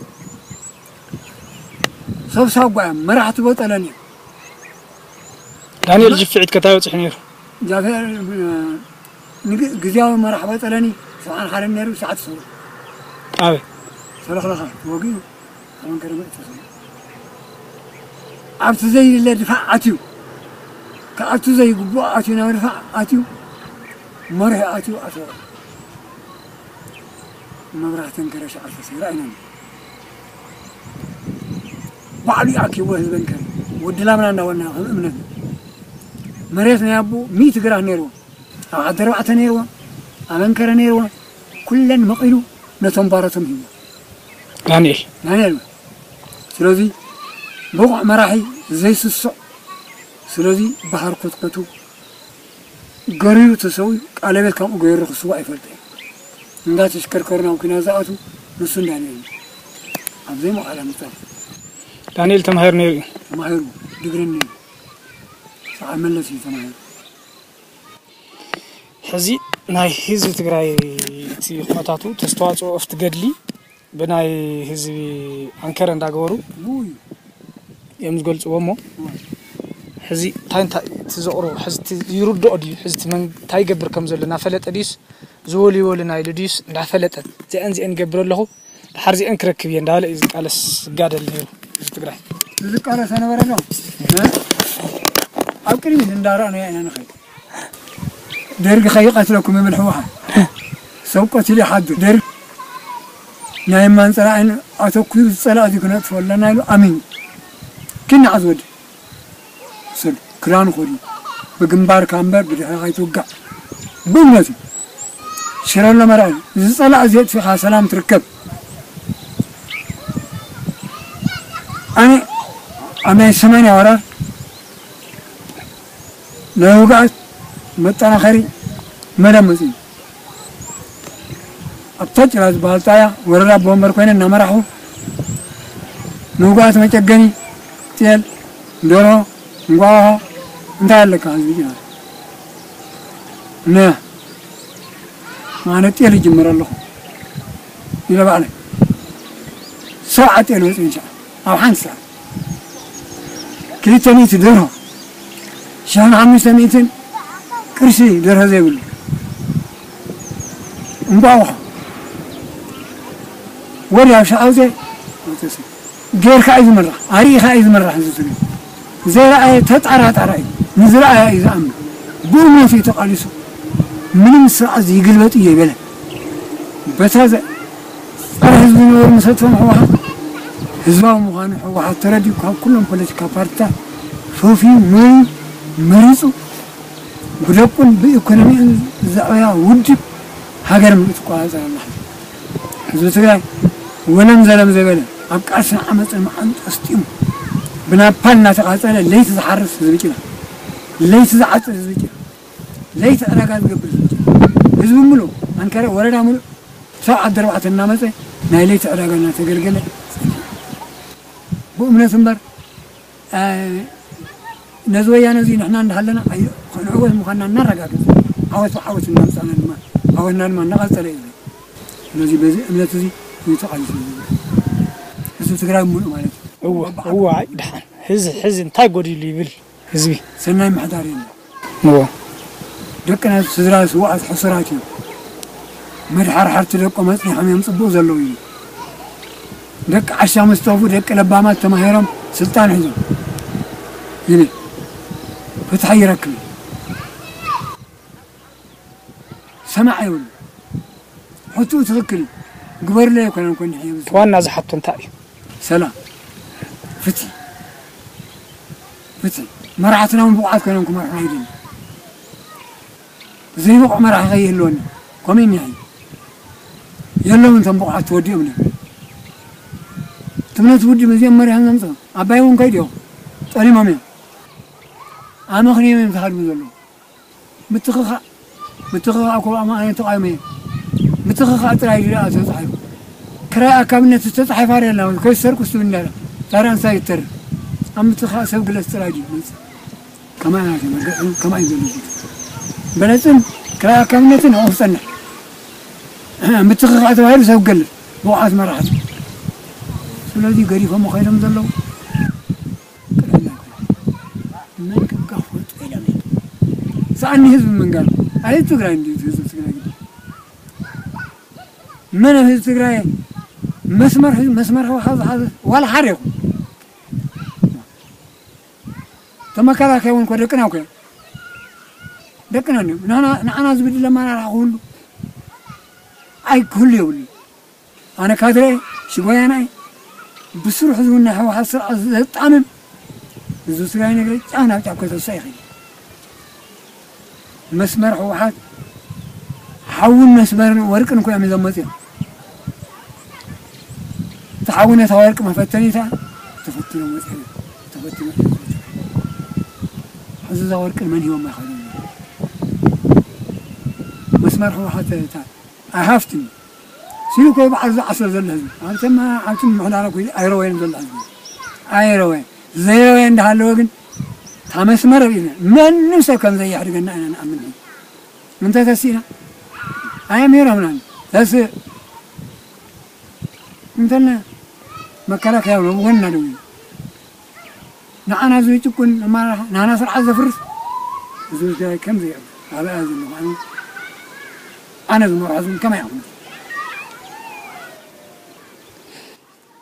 ሰብ ሳጓ እዮም መራሕቲ ቦጠለን እዮም። ዳንኤል ጅፍዒት ከታይ በፂሑ ነይሩ? ጃፈር ግዝያዊ መራሕ ቦጠለኒ ሰብዓን ሓደን ነይሩ ሰዓት ሰሩ ኣበይ? ሰለኽለኻ ተወጊኡ ኣመንከረ መእተሰ ኣብቲ ዘይለ ድፋዕ ኣትዩ ካብቲ ዘይግቡእ ኣትዩ ናብ ድፋዕ ኣትዩ መሪሑ ኣትዩ ኣተወ። መብራህትን ከረሽ ኣርፈሰ ይረኣይና ባዕሉ ይኣኪብዎ ህዝበን ከረ ወዲ ላምና እንዳበልና ከም እምነት መሬት ናይ ኣቦ ሚእቲ ግራት ነይርዎ ኣብ ዓዲ ኣርባዕተ ነይርዎ ኣብ ኣንከረ ነይርዎ ኩለን መቒሉ ነቶም ባሮቶም ሂብዎ ዳንኤል ዳንኤል ስለዚ ብቑዕ መራሒ ዘይስስዕ ስለዚ ባህር ኮትኮቱ ገሪሩ ተሰዊኡ ቃለቤት ካብኡ ገይሩ ክስዋእ ይፈልጥ እየ። እንዳተሽከርከሩ ናብ ኩናት ዝኣቱ ንሱ እንዳንኤል ኣብ ዘይመቓላ ምጻፍ ዳንኤል ተማሂሩ ነይሩ እዩ። ተማሂሩ ድግሪ እኒኦ ሰዓ መለስ እዩ ተማሂሩ። ሕዚ ናይ ህዝቢ ትግራይ እቲ ኩነታቱ ተስተዋፅኦ ኣብቲ ገድሊ ብናይ ህዝቢ ኣንከረ እንዳገበሩ ብኡ እዩ እዮም ዝገልፅዎ እሞ ሕዚ እንታይ እንታይ እቲ ዘቕርቦ ሕዚ እቲ ይርድኦ ድዩ? ሕዚ እቲ መን እንታይ ይገብር ከም ዘሎ እናፈለጠ ድዩስ ዝወልዩ ወልና ኢሉ ድዩስ እንዳፈለጠ እዚአን እዚአን ይገብር ኣለኹ ድሓር እዚአን ክረክብ እየ እንዳበለ እዩ ዝቃለስ ዝጋደል ነይሩ ህዝቢ ትግራይ። ዝቃለስ ነበረ ነው ኣብ ቅድሚት እንዳረኣናዮ ኢና ንኸይድ። ደርግ ከይቀትለኩም ይብል ህወሓት ሰብ ቀቲሉ ይሓድር። ደርግ ናይ ማን ፀላእን ኣተኲሩ ዝፀላእ እዚ ክነጥፎ ኣለና ኢሉ ኣሚኑ ክናዕ ዝወዲ ሰብ ክዳኑ ኾዲ ብግንባርካ እምበር ብድሕሪኻ ኣይትውጋእ ብእምነቱ ሽረ ኣሎ መርኣይ ዝፀላእ እዚ የጥፊኻ ሰላም ትርከብ። ኣነ ኣብ ናይ ሰማንያ ወራር ናይ ውግኣት መጠናኸሪ መደብ መፅኡ ኣብታ ጭራ ዝበሃል ጣያ ወረዳ ኣቦ ወንበር ኮይነ እናመራሕኹ ንውግኣት መጨገኒ ጤል፣ ደርሆ፣ እንቋቑሖ እንታይ ኣለካ ህዝቢ ጭራ ነ ማለት ጤል ይጅምር ኣለኹ ኢለ ባዕለይ ሰብዓ ጤል ወፅእን ሸዓ ኣብ ሓንቲ ሰዓት ክልተ ሚእቲ ደርሆ ሽሕን ሓሙሽተ ሚእትን ቅርሺ ደርሆ ዘይብሉ እንቋቑሖ ወዲ ኣብ ሸዓውዜ ጌርካ እዩ ዝምራሕ ኣርኢኻ እዩ ዝምራሕ እዚ ትግርኛ ዘይረኣየ ተጣራጣራ እዩ ንዝረኣየ እዩ ዝኣምን ብእምነቱ እዩ ተቓሊሱ ምንም ስርዓት ይግልበጥ እዩ ይበለ በታ ጸረ ህዝቢ ዝነበሩ መሰልቶም ህወሓት ህዝባዊ ምዃኑ ህወሓት ተረዲኡ ካብ ኩሎም ፖለቲካ ፓርቲታት ፈፍዩ መሪዩ መሪፁ ብደቁን ብኢኮኖሚኡን ዘዕበያ ውድብ ሃገር ምእንቲ ትቆፃፀር ኣላ። ህዝቢ ትግራይ ወለም ዘለም ዘይበለ ኣብ ቃልስን ዓመፅን መዓንጡ ኣስጢሙ ብናፓል እናተቓፀለ ለይቲ ዝሓርስ ህዝቢ ጭና፣ ለይቲ ዝዓፅድ ህዝቢ ጭና፣ ለይቲ ዕዳጋ ዝገብር ህዝቢ ጭና፣ ህዝቢ ሙሉእ ኣንከረ ወረዳ ሙሉእ ሰብዓ ዓዲ ኣርባዕተ እናመፀ ናይ ለይቲ ዕዳጋ እናተገልገለ ፀኒሑ። ብእምነት እምበር ነዚ ወያነ እዚ ንሕና እንዳሃለና ክንዕወት ምዃንና እናረጋገፅ ዓወት ብዓወት እናምፃና ድማ ዓወትና ድማ እናቐፀለ እዩ። ስለዚ በዚ እምነት እዚ እዩ ተቓሊሱ ህዝቢ ትግራይ ሙሉእ ማለት እዩ። እወ እወ ኣይ ድሓን ህዚ ሕዚ እንታይ ጎዲሉ ይብል ህዝቢ ሰናይ ምሕዳር የለን። እወ ደቅና ስድራ ስውኣት ሕሱራት እዮም። መድሓርሓርቲ ደቆም ኣፅኒሖም እዮም ፅቡቕ ዘለዉ እዩ። ደቂ ዓሻ ምስ ጠፍኡ ደቂ ለባማት ተማሂሮም ስልጣን ሒዞም ይብል። ፍትሒ ይረክብ። ሰማዕ የብሉ። ሕትኡ ትኽክል እዩ። ግበርለይ ኣይኮነን ኮን ይሕየብ። ዋና ዝሓቶ እንታይ እዩ? ሰላም፣ ፍትሒ፣ ፍትሒ። መራሕትና እውን ብቑዓት ኮይኖም ክመርሑና ይደሊ። ዘይብቑዕ መራሒ ከይህልወና። ከምኡ እኒሀ። የለውን እቶም ብቑዓት ተወዲኦም እዮም። ትምነት ውድብ እዚኦም መሪሖም ዘምፅኦም። ኣባይ እውን ከይድዮም። ጠሊሞም እዮም። ኣመኽንዮም እዮም ዝሃድሙ ዘለዉ። ምትኽኻእ፣ ምትኽኻእ እኮ ኣማእነ ተቓይመ። ምትኽኻእ ጥራይ ድኣ ተጻሒፉ። ክራይ ኣካብነት ዝተጻሒፋ ደላ፣ ከይሰርቁ ስትብል እንዳላ። ዛራ እንታይ ይተርፍ? ኣብ ምትኽኻእ ሰብ ግለስ ጥራይ ድዩ መጽእ? ከማይ ናት መገ-፣ ከማይ ዘሎ። በለጽን ክራይ ኣካብነትን ኣብኡ ክጸንሕ። ምትኽኻእ ተባሂሉ ሰብ ግለስ፣ ብቑዓት መራሕቲ። ስለዚ ገዲፎም ከይዶም ዘለዉ። ቅድም ኣይኮነን። መን ክጋፈጦ ኢሎም እዮም። ሰኣኒ ህዝቢ ምንጋር። ኣይ ትግራይ እንዲ ህዝቢ ትግራይ ግዲ። መን ኣብ ህዝቢ ትግራይ መስመር ህዝቢ፣ መስመር ህወሓት ዝሓዘ ዋላ ሓደ ይኹን። ተመከላከያ እውን እኮ ደቅና እኮ እዮም። ደቅና እዮም። ንሕና፣ ንዓና ዝብድል ኣመራርሓ ክህሉ ኣይ ክህሉ የብሉ። ኣነ ካድረ ሽጎያናይ ብስሩሕ ዝውነ ህወሓት ስርዓት ዘጣምም ህዝቢ ትግራይ ነገር ጫፍ ናብ ጫፍ ከተሳ ይኽእል። መስመር ህወሓት ሓውን መስመርን ወርቅን ኮይኖም እዮም መፅዮም። እቲ ሓዊ ነታ ወርቂ መፈተኒታ ተፈትኖም መፅዮም። ተፈትኖም እዮም። ሕዚ እዛ ወርቅን መን ሂቦም ኣይኸዱን። መስመር ህወሓት እታ ኣይሃፍትን ሲሉ እኮ በዓል ዝዓስሎ ዘሎ ህዝቢ። ኣብተማ፣ ኣብቲ ምሕዳራ እኮ ኣይረወየን ዘሎ ህዝቢ። ኣይረወየ። ዘይረወየ እንዳሃለወ ግን፣ እታ መስመር ርኢና፣ ማንም ሰብ ከም ዘየሕድገና ኢና ንኣምን። እንተ ተሲእና፣ ኣየምሂሮምናን። ተስእ እንተልና፣ መከላከያ እውን ኣብ ጎንና ደው ኢሉ። ንዓና ዝጭቁን ኣመራርሓ፣ ንዓና ስርዓት ዘፍርስ፣ እዚ ጉዳይ ከም ዘይዕብ፣ ኣብ ኣያ ዘሎ ኮይኑ፣ ኣነ ዝመርሖ ዝን ከመይ ይኹን።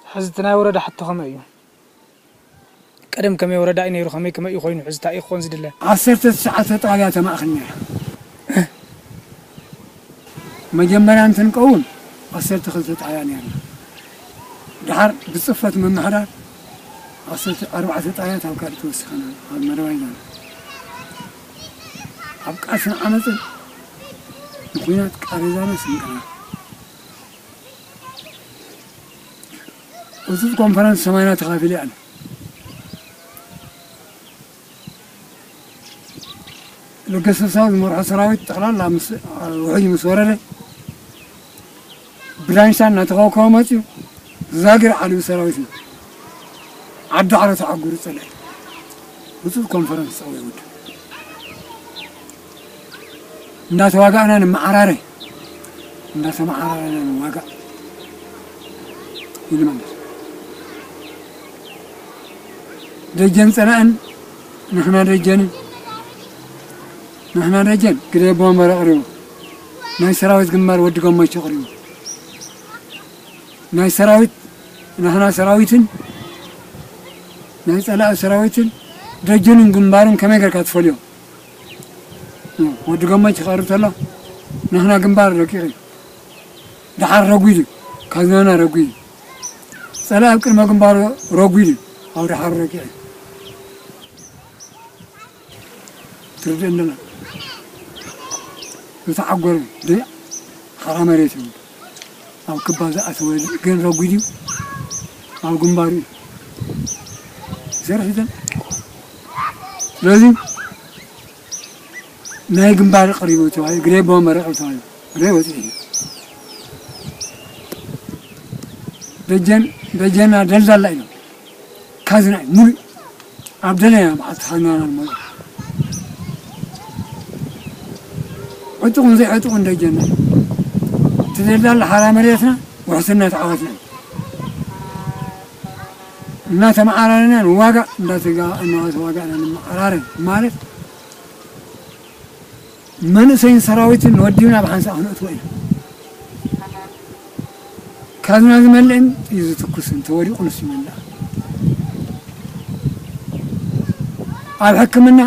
ሕዚ እቲ ናይ ወረዳ ሕቶ ከመይ እዩ? ቀደም ከመይ ወረዳ እዩ ነይሩ? ከመይ፣ ከመይ እዩ ኮይኑ? ሕዚ እንታይ እዩ ክኾን ዝድለ? ዓሰርተ ትሽዓተ ጣብያ ተማእኽልና ኢና። መጀመርያ እንትንቀውም ዓሰርተ ክልተ ጣብያ ነይርና። ድሓር ብፅፈት ምምሕዳር ዓሰርተ ኣርባዕተ ጣብያ ኣብ ካልእ ተወሲኸና፣ ኣብ መደባይ ዞና። ኣብ ቃልስን ዓመፅን ንኹናት ቃሬዛና ስንቅና። ህፁፅ ኮንፈረንስ ሰማይና ተኻፊለ ኣነ። ለገሰ ሳው ዝመርሖ ሰራዊት ጠቕላላ ምስ፣ ውሕጅ ምስ ወረደ፣ ብዳንሻ እናተኸብከበ መፅዩ፣ ዛግር ዓልዩ ሰራዊት እዩ። ዓዲ ዓሮ ተዓጉሩ ፀልአ። ህፁፅ ኮንፈረንስ ፀውየ ውድብ። እንዳተዋጋእና ንመዓራረ፣ እንዳተመዓራረና ንዋጋእ ኢሉ መለሰ። ደጀን ጸላእን ንሕና ደጀንን፣ ንሕና ደጀን ግደይ ቦምበር ኣቕሪቡ፣ ናይ ሰራዊት ግንባር ወዲ ገመቹ ኣቕሪቡ፣ ናይ ሰራዊት፣ ንሕና ሰራዊትን ናይ ጸላኢ ሰራዊትን ደጀኑን ግንባሩን ከመይ ጌርካ ትፈልዮ? ወዲ ገመች ክቐርብ ተሎ፣ ንሕና ግንባር ረቂቕ እዩ። ደሓር ረጒድ እዩ። ካዝናና ረጒድ እዩ። ጸላኢ ኣብ ቅድመ ግንባሩ ረጒድ እዩ። ኣብ ደሓር ረቂቕ እዩ። ትርድእ እንደና። ዝተዓጎረ ደ-፣ ሓራ መሬት እዩ። ኣብ ክባ ዝኣተወ ግን ረጒድ እዩ። ኣብ ግንባሩ እዩ። ይሰርሕ ይዘን። ስለዚ ናይ ግንባር ቀሪቡ ተባሂሉ፣ ግደይ ቦምበር ቀሪቡ ተባሂሉ፣ ግደይ ወፂኡ እዩ። ደጀን፣ ደጀና ደልዳላ ኢሎም። ካዝና እዩ፣ ሙሉእ። ኣብ ደለና በዓል ተኻዝናና ንመልኦ። ዕጡቕን ዘይዕጡቕን ደጀና እዩ። እቲ ደልዳላ ሓራ መሬትና፣ ውሕስነት ዓወትና እዩ። እናተመዓራረና ንዋጋእ፣ እንዳተጋ-፣ እናተዋጋእና ንመዓራረ ማለት መንእሰይን ሰራዊትን ወዲብና ብሓንሳእ ክነእትዎ ኢና። ካዝና ዝመልእን ጥይት ዝትኩስን ተወዲቑ ንሱ ይመልኣ። ኣብ ሕክምና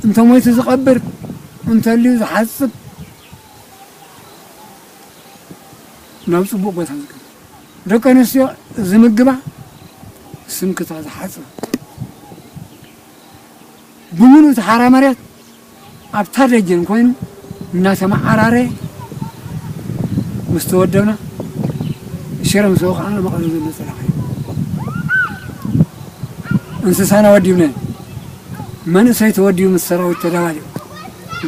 እንተ ሞይቱ ዝቐብር፣ እንተልዩ ዝሓጽብ፣ ናብ ጽቡቕ ቦታ ዝገብር። ደቂ ኣንስትዮ ዝምግባ፣ ስንክታ ዝሓጽባ። ብምሉእ እቲ ሓራ መሬት ኣብታ ደጀን ኮይኑ እናተመዓራረየ ምስ ተወደብና፣ ሽረ ምስ ወቃዕና መቐለ ዘሎ ጸላኢ። እንስሳና ወዲብና፣ መንእሰይ ተወዲቡ ምስ ሰራዊት ተዳባሊቑ፣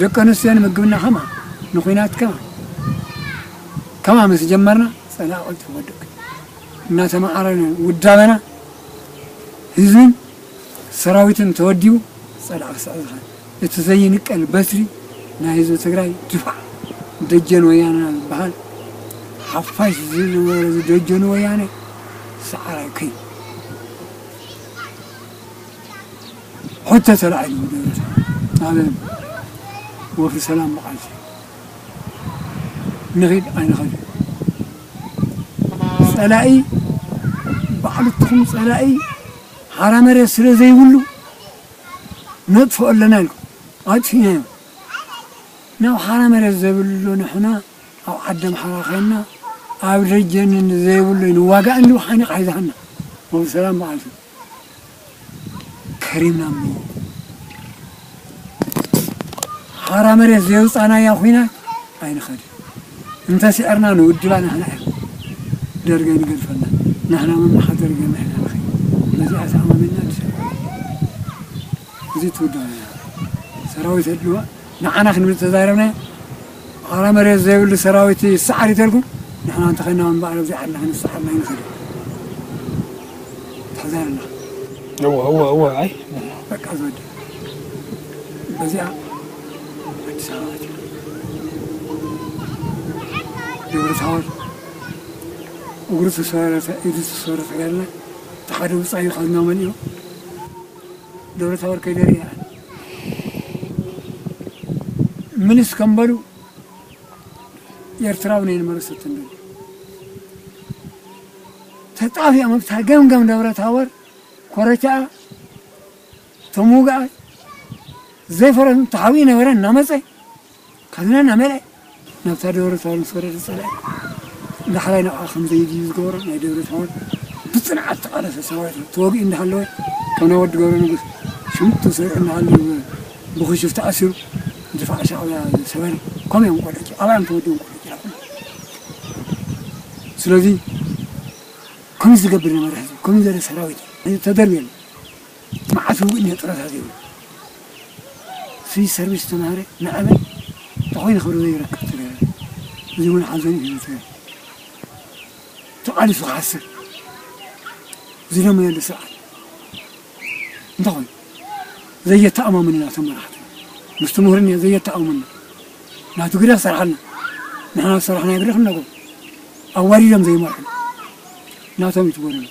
ደቂ ኣንስትዮ ንምግብና ከማ፣ ንኹናት ከማ፣ ከማ ምስ ጀመርና፣ ጸላኢ ቀልጢፉ ወደቀ። እናተመዓረና ውዳበና ህዝብን ሰራዊትን ተወዲቡ ጸላኢ ክስዕር ዝኽእል። እቲ ዘይንቀል በትሪ ናይ ህዝቢ ትግራይ ድፋዕ፣ ደጀን ወያነ ዝበሃል ሓፋሽ ዝነበረ ደጀን ወያነ ሰዓራይ ከይ ሕቶ ተላዒሉ። ኣብ ወፍሪ ሰላም ብቓልሲ ንኺድ ኣይንኸድን። ጸላኢ ባዕሉ ትኹም ጸላኢ ሓራ መሬት ስለ ዘይብሉ ነጥፍኦ ኣለና ኢልኩም ኣጥፊእናዮ። ናብ ሓራ መሬት ዘይብሉ ንሕና ኣብ ዓዲ ኣምሓራ ኸይንና ኣብ ደጀን ዘይብሉ ንዋጋእ እንዲሁ ሓኒቕ ኣይዝሃና። ወፍሪ ሰላም ብቓልሲ ከሪምና እሞ ሓራ መሬት ዘየውፃናያ ኹናት ኣይንኸድን። እንተ ስዕርና ንውድባ ንሕና እያ። ደርገ ንገድፈና። ንሕና መማሓደር ገና ኢና ንኸይድ። በዚኣ ተኣማሚንና ንሰርሕ። እዚ ትውዳበና። ሰራዊት ኣድልዋ ንዓና ክንብል ተዛረብና። ሓራ መሬት ዘይብሉ ሰራዊት ይሰዓር ይተልኩም። ንሕና እንተኸይና እምበኣር ኣብዚ ዓድና ክንሰዓር ናይ ንኸይድ። ተዛረብና። እወ፣ እወ፣ እወ፣ ኣይ። በቃ ዝወደ። በዚኣ ኣዲስ ኣበባ ኣትዩ። ደብረ ታቦር እግሩ ተሰወረ፣ ኢዱ ተሰወረ ተጋድለ። እቲ ሓደ ውፃኢ ካብ እናመን እዩ። ደብረ ታቦር ከይደርየ ምልስ ከም በሉ ኤርትራዊ ናይ ንመረሰት እንደሉ ተጣፊኦም ኣብታ ገምገም ደብረ ታቦር ኮረቻ ተሙጋኣ ዘይፈረን ተሓዊ ነበረ እናመፀ ካዝና እናመልአ ናብታ ደብረ ታቦር ምስ ወረደ ጸላኢ ዳሕራይ ንዓ ከም ዘይድዩ ዝገበሮ ናይ ደብረ ታቦር ብጽንዓት ተቓለሰ ሰራዊት ተወጊኡ እንዳሃለወ ከም ናይ ወዲ ገብረ ንጉስ ሽምጡ ሰሪዑ እንዳሃለወ ብኽሹፍ ተኣሲሩ ድፋዕ ሻዕብያ ዝሰበረ ከምኡ እዮም ቆልዑ ኣብኣም ተወዲኦም ቆልዑ ይላኩ። ስለዚ ከምዚ ዝገብር ነበረ ህዝቢ ከምዚ ዘለ ሰራዊት ተደርብየሉ። መዓት ውግእ እኒኦ ጡረታ ዘይብሉ። ስቪል ሰርቪስ ተማሃረ ንዕበ ተኾይነ ክብሪ ዘይረክብ ትግራይ። እዚ እውን ሓዘን እዩ ትግራይ። ተቓሊሱ ክሓስብ ዝደመየሉ ስርዓት እንተኾይኑ ዘየተኣማምኑና እቶም መራሕቲ ምስቲ ምሁር እኒኦ ዘየተኣማምኑና ናቱ ግደ ክሰርሓልና ንሕና ዝሰራሕናዮ ግደ ክንነግሮ ኣዋሪዶም ዘይመርሑ ናቶም ይትጎደሉ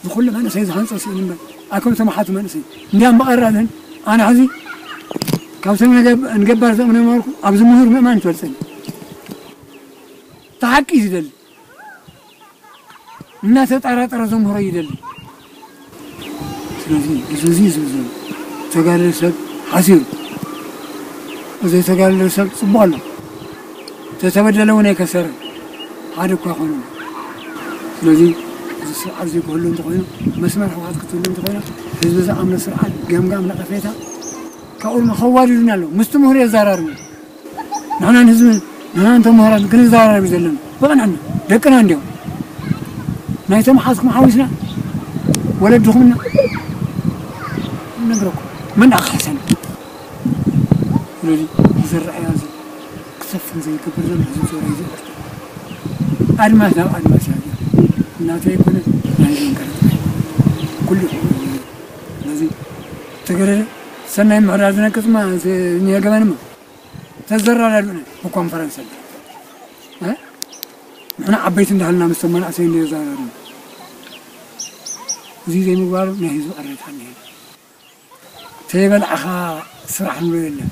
ዝኹሉ መንእሰይ ዝሃንፀ ስእሊ እምበር ኣከም ተመሓቱ መንእሰይ እንዲያም በቐራ ዝህን ኣነ ሕዚ ካብቶም ንገባር ዘእምነ ማርኩ ኣብዚ ምሁር ምእማን ትበልፀኒ ተሓቂ እዩ ዝደሊ እናተጠራጠረ ዘምህሮ ይደሊ። ስለዚ እዚ እዚ ዝብል ዘሎ ተጋደለ ሰብ ሓሲሩ ዘይተጋደለ ሰብ ፅቡቕ ኣሎ። ተተበደለ እውን ኣይከሰርን ሓደ እኳ ይኾኑ። ስለዚ እዚ ስርዓት ዘይክህሉ እንተኾይኑ መስመር ህወሓት ክትህሉ እንተኾይኑ ህዝቢ ዝኣምኖ ስርዓት ገምጋም ነቐፌታ ካብኡ ድማ ከዋድዱና ኣለዉ ምስቲ ምሁር የዛራርቡ። ንሕናን ህዝብን ንሕናን ተምሃራን ክንዘራረብ ዘለና ብቕንዕና ደቅና እንዲዮም ናይ ተምሓዝኩም ሓዊስና ወለድኹምና ነግረኩም መን ደኣ ክሕሰና ስለዚ ዝረኣያ እዚ ክሰፍን ዘይገብር ዘሎ ህዝቢ ትግራይ እዚ ኣድማስ ናብ ኣድማስ እያ እናተ ኣይኮነ ናይ ዘንቀረ ኩሉ ስለዚ ትግረ ሰናይ ምሕዳር ዝነቅፅማ እኒሀ ገበንማ ተዘራረብና ብኮንፈረንስ ኣለ ንሕና ዓበይቲ እንዳሃልና ምስቶም መናእሰይ እንደ ዘራረብና እዚ ዘይምግባሩ ናይ ህዝቢ ቅሬታ እኒሀ ተይበላዕኻ ስራሕ ንብሎ የለን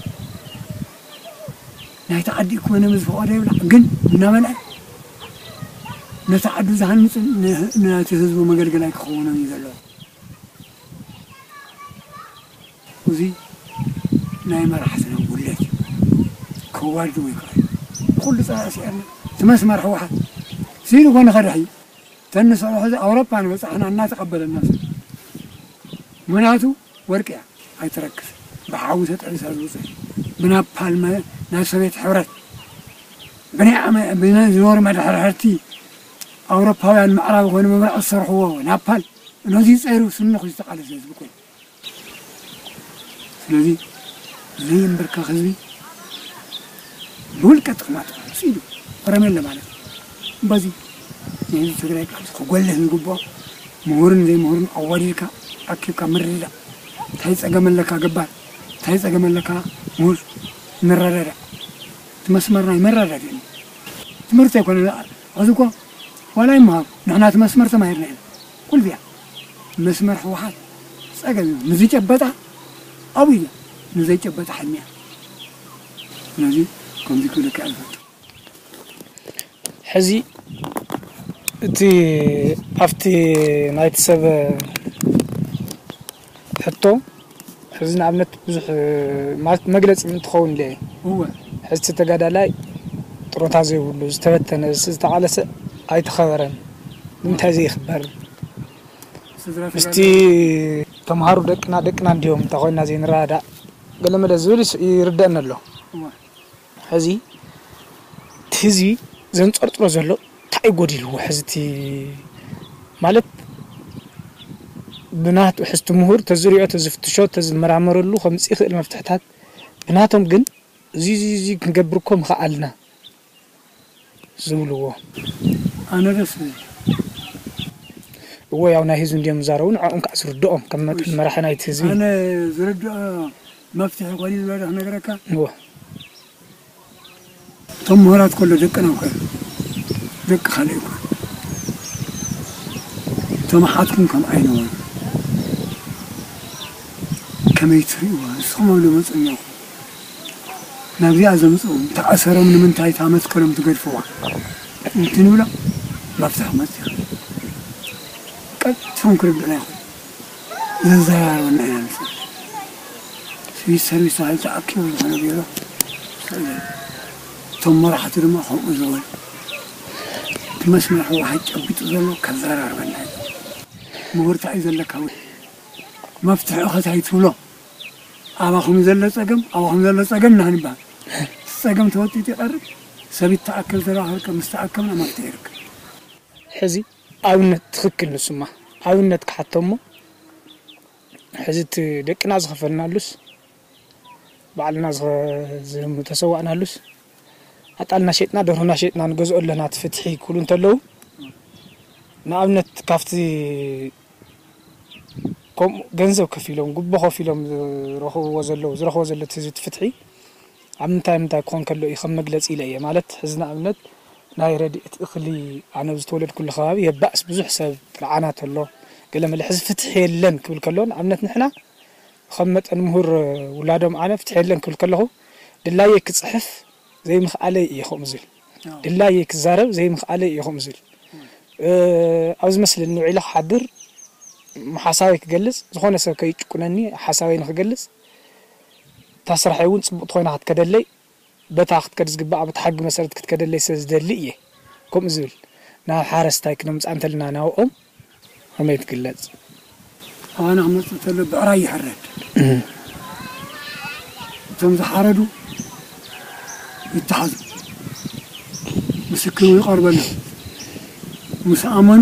ናይቲ ዓዲ ኢኮኖሚ ዝፈቐዶ ይብላዕ፣ ግን እናበልዐ ነቲ ዓዱ ዝሃንፅን ን- ነቲ ህዝቡ መገልገላይ ክኸውኖን እዩ ዘለዎ። እዚ ናይ መራሕትና ጉድለት እዩ። ከዋድዎ ይከኣል። ኩሉ ፀላኢ ስዒርና እቲ መስመር ህወሓት ስኢኑ ኮነ ከድሕ እዩ። ተንስኦ ሕዚ ኣውሮፓ ንበፃሕና እናተቐበለና ሰብ ምኽንያቱ ወርቂ እያ ኣይትረክስ። ብሓዊ ተጠቢሳ ዝውፅእ ብናፓልመ ናይ ሶቪየት ሕብረት ብናይ ኣመ- ብናይ ዝነበሩ መድሓድሓድቲ ኣውሮፓውያን ምዕራብ ኮይኑ ምብራቕ ዝሰርሕዎ ናፓል ነዚ ፀይሩ ስንኹ ዝተቃለሰ ህዝቢ ኮይኑ ስለዚ ዘይንብርከኽ ህዝቢ ብውልቀ ጥቕማ ጥቕሚ ስኢሉ ፈረሜለ ማለት እዩ። በዚ ንህዝቢ ትግራይ ቃልሲ ክጎልህ ዝግብኦ ምሁርን ዘይምሁርን ኣዋዲድካ ኣኪብካ ምርድዳእ እንታይ ፀገም ኣለካ ገባር እንታይ ፀገም ኣለካ ምሁር ንረዳዳእ እቲ መስመር ናይ መረዳድእ እዩ። ትምህርቲ ኣይኮነ ሕዚ እኮ ዋላ ይምሃሩ ንሕና እቲ መስመር ተማሂርና ኢና ቁልፊ እያ መስመር ህወሓት ፀገም እዩ ንዝጨበጣ ኣብኡ ኢላ ንዘይጨበጣ ሕልሚ እያ ስለዚ ከምዚ ክብለካ እያ ዝፈቱ ሕዚ እቲ ኣብቲ ናይቲ ሰብ ሕቶ ሕዚ ንኣብነት ብዙሕ ማለት መግለፂ እንትኸውን ኢለ እየ እወ ሕዚ ተጋዳላይ ጥሮታ ዘይብሉ ዝተበተነ ዝተቃለሰ ኣይተኸበረን ንምንታይ ዘይኽበር ስድራ ምስቲ ተጋዳላይ ተምሃሩ ደቅና ደቅና እንዲዮም እንተ ኮይና ዘይንረዳዳእ ገለመለ ዝብል ይስ- ይርደአኒ ኣሎ እወ ሕዚ እቲ ህዝቢ ዘንፀርፅሮ ዘሎ እንታይ ጎዲልዎ ሕዚ እቲ ማለት ብናቱ ሕዝቲ ምሁር ተዝሪኦ ተዝፍትሾ ተዝመራመረሉ ከምፅእ ይኽእል መፍትሕታት ብናቶም ግን እዚ እዚ እዚ ክንገብር እኮ ምኽኣልና ዝብልዎ ኣነ ደስ ዝብል እዎ ያው ናይ ህዝቢ እንዲዮም ዝዛረቡ ንዕኦም ከዓ ዝርድኦም ከም መጠን መራሒ ናይቲ ህዝቢ ኣነ ዝርድኦ መፍትሒ ኮዲ ዝበለ ክነግረካ እዎ እቶም ምሁራት ከሎ ደቅና እኮ እዮም። ደቂ ካልእ እኮ እቶም ሓትኩም ከም ኣይነበሩ ከመይ ትርእይዋ ንስኹም ኣብ ለመፀኛኹም ናብዚኣ ዘምፅኦም ተኣሰሮም ንምንታይ እታ መትከሎም ትገድፍዋ እንትንብሎ መፍትሒ መፅእ ቀጥቶም ክርድኡና ይኽእል ዘዘራርበና ኢና ንኽእል ስዊት ሰርቪስ ተባሂሉ ተኣኪቡ ዝኾነ ቢሮ እቶም መራሕቲ ድማ ከምኡ ዝበሉ እቲ መስመር ህወሓት ጨቢጡ ዘሎ ከዘራርበና እዩ ምሁር እንታይ እዩ ዘለካ መፍትሒ ኸታይ ትብሎ ኣባኹም ዘሎ ፀገም ኣባኹም ዘሎ ፀገም ናህንባል ፀገም ተወጢጡ ይቐርብ ሰብ ይተኣከብ ተራኸብከ ምስ ተኣከብና መፍትሒ ይርከብ ሕዚ ኣብነት ትኽክል ንሱማ ኣብነት ክሓቶ እሞ ሕዚ እቲ ደቅና ዝኸፈልናሉስ ባዕልና ዝተሰዋእናሉስ ኣጣልና ሸጥና ደርሆና ሸጥና ንገዝኦ ኣለና እቲ ፍትሒ ክብሉ እንተለዉ ንኣብነት ካብቲ ከምኡ ገንዘብ ከፊሎም ጉቦ ከፊሎም ዝረኽብዎ ዘለዉ ዝረኽቦ ዘሎ እቲ ህዝቢ እቲ ፍትሒ ኣብ ምንታይ ምንታይ ክኾን ከሎ እዩ ከም መግለፂ ኢለ እየ ማለት ሕዚ ንኣብነት ናይ ረድኤት እኽሊ ኣነ ኣብ ዝተወለድኩሉ ከባቢ የባእስ ብዙሕ ሰብ ጥርዓናት ኣሎ ገለ መለ ሕዚ ፍትሒ የለን ክብል ከሎ ንኣብነት ንሕና ከም መጠን ምሁር ውላዶም ኣነ ፍትሒ የለን ክብል ከለኹ ድላየ ክፅሕፍ ዘይምኽኣለይ እየ ከምኡ ዝብል ድላየ ክዛረብ ዘይምኽኣለይ እየ ከምኡ ዝብል ኣብ ዝመስለኒ ውዒለ ክሓድር ሓሳበይ ክገልፅ ዝኾነ ሰብ ከይጭቁነኒ ሓሳበይ ንክገልፅ እታ ስራሐይ እውን ፅቡቅቲ ኮይና ክትከደለይ በታ ክትከድ ዝግባኣ በቲ ሓጊ መሰረት ክትከደለይ ስለ ዝደሊ እየ ከምኡ ዝብል ናብ ሓረስታይ ክነምፅኣ እንተልና ናብኦም ከመይ ትግለፅ ኣነ ክመፅእ ተሎ ብዕራይ ይሕረድ እቶም ዝሓረዱ ይተሓዙ ምስክር ይቐርበሎም ምስ ኣመኑ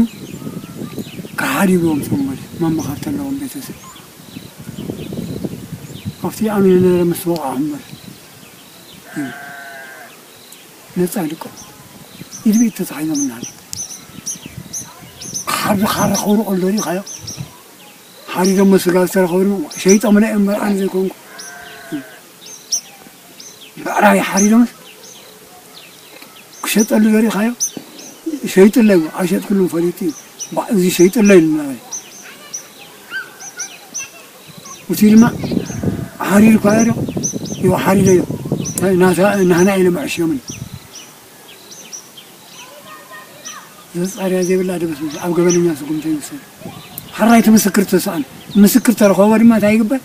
ክሓዲግዎም ሰሞል መመኻር ተለዎም ቤተሰብ ኣብቲ ኣሚነ ነረ ምስ ወቕዓ እምበር ነፃ ይልቀ ኢድቤት ተታሒዞም እናሃለ ሓርዲ ካራ ከውርቆ ኣሎ ሪኻዮ ሓሪዶሞ ስጋ ዝተረኸቡ ድማ ሸይጦምለ እዮም እምበር ኣነ ዘይኮንኩ ብዕራይ ሓሪዶምስ ክሸጠሉ ዘሪእኻዮ ሸይጥለይ ኣይሸጥክሉን ፈሊጡ እዩ እዚ ሸይጥለይ ኢሉና እቲ ድማ ሓሪድ እኳ ዶ ይዋ ሓሪደዮ ናታ ናህና ኢሎም ኣዕሽዮምን ዘጻርያ ዘይብላ ደበስ ኣብ ገበነኛ ስጉምቲ ይውሰድ። ሓራይቲ ምስክር ተሰኣን ምስክር ተረኸቦ ድማ እንታይ ይግበር?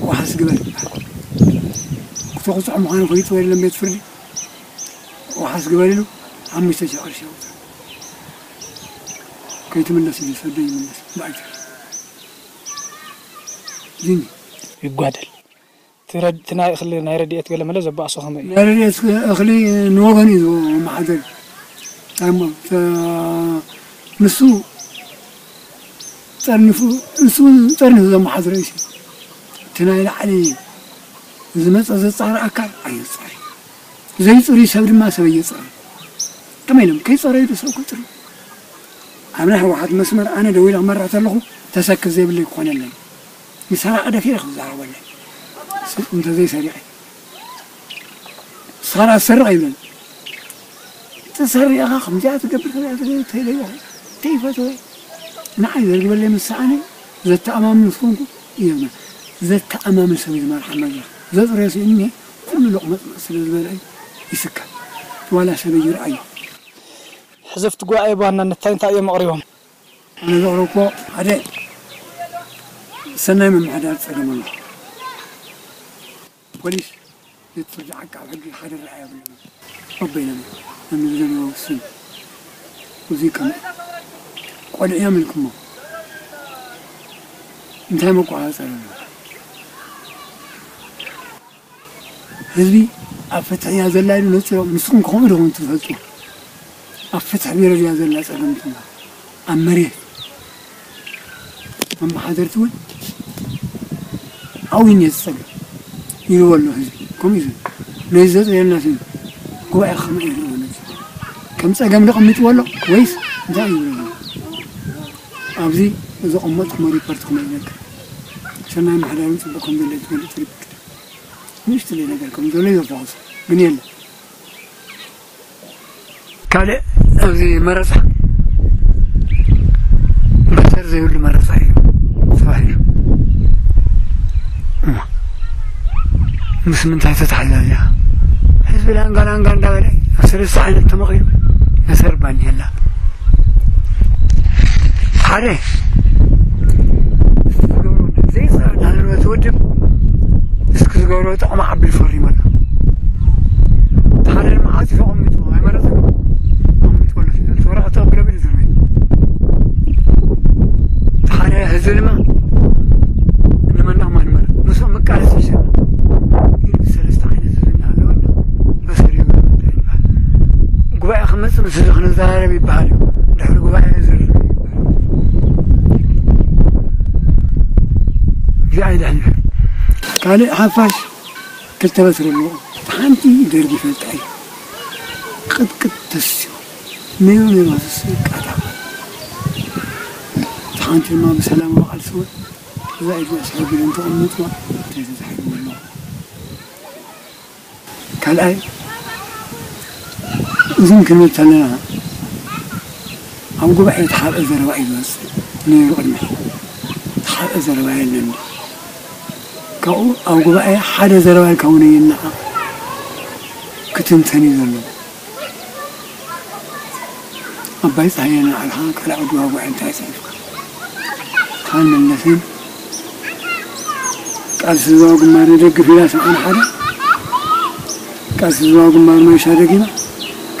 ዋሓስ ግበር ይበሃል። ክተቑፅዖ ምዃኑ ከይትወ የለን ቤት ፍርዲ ዋሓስ ግበር ኢሉ ሓሙሽተ ሺሕ ቅርሺ ኣውፅእ። ከይትምለስ እዩ ዝሰዶ ይምለስ ብኣይተ ዚኒ ይጓደል። እቲ ናይ እኽሊ ናይ ረድኤት ገለመለ ዘባእሶ ከመይ እዩ? ናይ ረድኤት እኽሊ ንወገን እዩ ዝመሓደር። ንሱ ጠርኒፉ ንሱ እውን ጠርኒፉ ዘመሓድሮ እዩ። እቲ ናይ ላዕሊ ዝመፀ ዘፃሪ ኣካል ኣየፃሪ። ዘይፅሪ ሰብ ድማ ሰብ ኣየፃሪ። ከመይ ኢሎም ከይፀረዩ ዶ ሰብ ክፅሪ? ኣብ ናይ ህወሓት መስመር ኣነ ደው ኢለ ክመርሕ ተለኹ ተሰክፍ ዘይብለይ ክኾነለይ። ንሰራቂ ደፊረ ክዛረበለይ። ስርቂ እንተዘይሰሪቐ ሳራ ትሰርቕ ኣይብለን። ትሰርቕ ኢኻ ከምዚኣ ትገብር ከምዚኣ ትገብር ተይለዮ ተይፈትወ ንዓይ ዘርግበለይ ምስ ሰኣነ ዘተኣማምን ምስ ኮንኩ እየና ዘተኣማምን ሰብ ዝመርሓ መድረኽ ዘፅረዮ ስእኒ ኩሉ ሎቕመፅመፅ ስለ ዝበለ ይስከ ዋላ ሰበይ ይርኣዮ። ሕዘፍቲ ጉባኤ ብዋናነት እንታይ እንታይ እዮም ኣቕሪቦም? ኣነ ዘቕረብኩዎ ሓደ ሰናይ ምምሕዳር ፀገም ኣሎ። ፖሊስ ቤት ፍርዲ ዓቃብ ሕጊ ሓደ ረኣይ የብሎም። ኣቦይና እዮም ዝደልዎ ውስን እዚ ከም ቆልዑ እዮም ኢልኩሞ እንታይ መቆፃፀሪ ኣለዎ? ህዝቢ ኣብ ፍትሒ እያ ዘላ ኢሉ ነፂሮም። ንስኹም ከምኡ ዲኹም ትፈልጡ? ኣብ ፍትሒ ቢሮ ድያ ዘላ ፀገምትና? ኣብ መሬት መመሓደርቲ እውን ኣብኡ እዩ ዝፀገም ኢልዎ ኣሎ ህዝቢ። ከምኡ እዩ ዝብል። ነዚ ዘፅርየልና ስኒ ጉባኤ ከመይ ይርእዎ ነዚ? ከም ፀገም ዶ ቀሚጥዎ ኣሎ ወይስ እንታይ እዩ ዝብሎ? ኣብዚ ዘቐመጥኩሞ ሪፖርት ከመይ ይነግር? ሰናይ ምሕዳርን ፅቡቕ ከም ዘሎ ትፈልጥ ሪፖርት ንእሽትለይ ነገር ከም ዘሎ ይዘፋኹስ ግን የለን። ካልእ ኣብዚ መረፃ በሰር ዘይብሉ መረፃ እዩ ተባሂሉ። እሞ ምስ ምንታይ ተተሓላልያ? ህዝቢ ላንጋ ላንጋ እንዳበለ ኣብ ሰለስተ ዓይነት ተመቒሉ ነሰርባ እኒሀላ። ሓደ ዘይፀረና ንብረት ውድብ እስኪ ዝገብሮ ጥቕሚ ዓቢሉ ፈሪሙ ኣሎ። እቲ ሓደ ድማ ዓፂ ተቐሚጡ ኣይመረፅን ተቐሚጡ ኣሎ። እቲ ወረቐት ተቐቢሎም ኢሉ ዝርበ እቲ ሓደ ህዝቢ ድማ ንመናማ ንመረፅ ምስኦም መቃለሲ ይሸ ኢሉ ሰለስተ ዓይነት ህዝቢ እናሃለወና በሰር ይብሉ እንታይ ይበሃል? ጉባኤ ክመፅእ ምስ ህዝቢ ክንዘራረብ ይበሃል እዩ። ድሕሪ ጉባኤ ዝርርብ ይበሃል። እዚኣ ይድሕን ይብል። ካልእ ሓፋሽ ክልተ በትሪ ኣለዎ። ሓንቲ ደርጊ ይፈልጣ እዩ። ቅጥቅጥ ተስዮ ነይሩ ነይሩ ዝስቃታ። ሓንቲ ድማ ብሰላማዊ ቃልሲ እውን እዛ ኢድና ስሕብ ኢሎም ተቐሚጥዋ እንታይ ተዛሒቡ ኣለዎ። ካልኣይ እዚን ክንብል ከለና ኣብ ጉባኤ ተሓብአ ዘረባ እዩ ዝወፅእ ነይሩ። ቅድሚ ተሓብአ ዘረባ የለን። ካብኡ ኣብ ጉባኤ ሓደ ዘረባ ኢልካ እውን ይነዓቕ ክትንተን እዩ ዘለዎ። ኣባይ ፀሃየ ንባዕልኻ ካልእ ዓዲ ዋጉዕ እንታይ ፅሒፍካ? ካን መለስን ቃልሲ ህዝባዊ ግንባር ንደግፍ ኢላ ስምዓን ሓደ ቃልሲ ህዝባዊ ግንባር መይሻ ደጊማ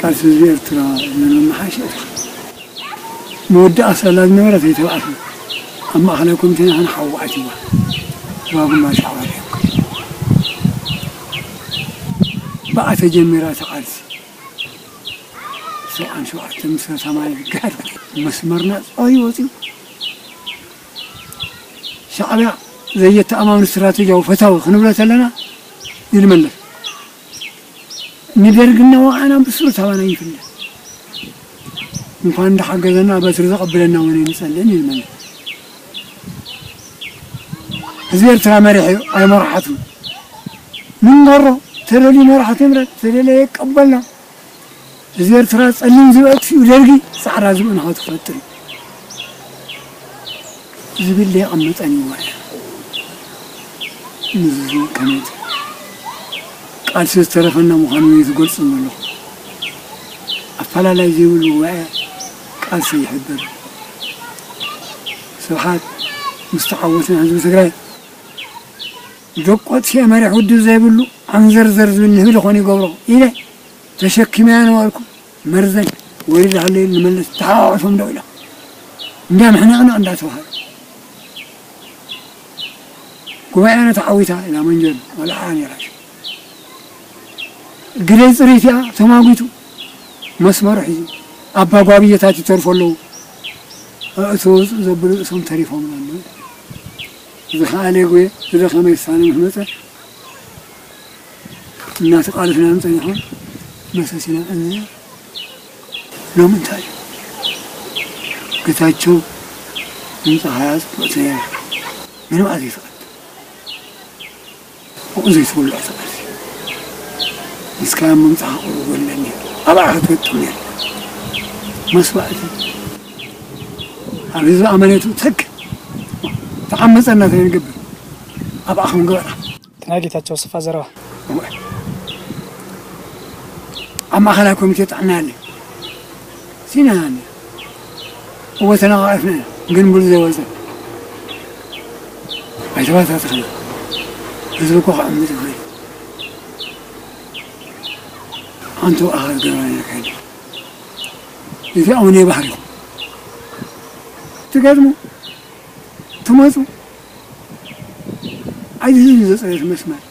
ቃልሲ ህዝቢ ኤርትራ ዝብል መመሓየሺ እታ መወዳእታ ሳላ ዝነበረት ኣይተባእሰን። ኣብ ማእኸላይ ኮሚቴ ንሕና ሓዊ ኣትይዋ ህዝባዊ ግንባር ሻዕባ ዶ ይኮን? ብኣ ተጀሚራ እታ ቃልሲ። ሰብዓን ሸውዓተን ምስ ሰማንያ ጋር መስመርና ጸባዩ ወጺኡ። ሻዕብያ ዘየተኣማምን ስትራተጂያዊ ፈታዊ ክንብሎ ተለና ይልመለስ። ንደርግና ወቕዕና ብሱር ታባና ይፍለ። እንኳን እንዳሓገዘና በትሪ ዘቐብለና እውን ኣይንጸልእን ይልመለስ። ህዝቢ ኤርትራ መሪሑ ኣይመርሓቱን። ንንገሮ ተደልዩ መራሕቲ ይምረጥ፣ ተደለየ ይቀበልና። ህዝቢ ኤርትራ ጸሊም ዝበእት እዩ ደርጊ ጻዕዳ ዝብእንኻ ትፈጥር እዩ ዝብል ደየቐመጠን እዩ። ንዙዙ ከመት ቃልሲ ዝተረፈና ምዃኑ እዩ ዝገልጽ ዘለኹ። ኣፈላላይ ዘይብሉ ጉባኤ ቃልሲ ይሕብር። ስብሓት ምስ ተዓወትና ህዝቢ ትግራይ ደቆት መሪሕ ውድብ ዘይብሉ ዓንዘርዘር ዝብል ንህቢ ዝኾነ ይገብሮ ኢለ ተሸኪመያ ነበርኩ። መርዘን ወሪዳ ሃለዩ ንመለስ ተሓዋወሶም ደው ኢላ እንዳ ምሕናቕና እንዳተባሃለ ጉባኤና ተዓዊታ ኢላ መንጀል ወላ ዓን የራሽ ግደይ ጽሪት እያ ተማጒቱ መስመሩ ሒዙ ኣባ ጓብየታት ይተርፉ ኣለዉ። እቲ ውፅእ ዘብሉ እሶም ተሪፎም ኣለዉ። ዝኸኣለ ጉየ ዝደኸመ ይሳነ ምስ መፀ እናተቓለስና ንፀኒሖም መሰሲና እነ ሎም እንታይ እዩ? ጌታቸው ድምፂ ሃያ ፅቡቅ ተያ ምንም ኣዘይትቐት ብኡ ዘይትብሉ ኣይትቐት ንስካ ምምፃእ ክቕርቡ ኣለኒ። ኣብኣ ክትገጥም ነር መስዋእቲ ኣብ ህዝቢ ኣመነቱ ትክ ተዓመፀና ዘይንገብር ኣብኣ ክንገበራ እቲ ናይ ጌታቸው ኣሰፋ ዘረባ እወ። ኣብ ማእኸላይ ኮሚቴ ጥዕና ያለ ሲና ያለ እወ ተነቃቂፍና ኢና። ግን ብሉ ዘይወፀ ኣይተባታተኽና ህዝቢ እኮ ክዕምፅ ይኽእል። ኣንቱ ኣኻል ገብራ ይረካይድ እዚ ኣሁን የባህሪኹም ትገጥሙ ትመፁ ኣይዚ ህዝቢ ዘፅረየት መስመር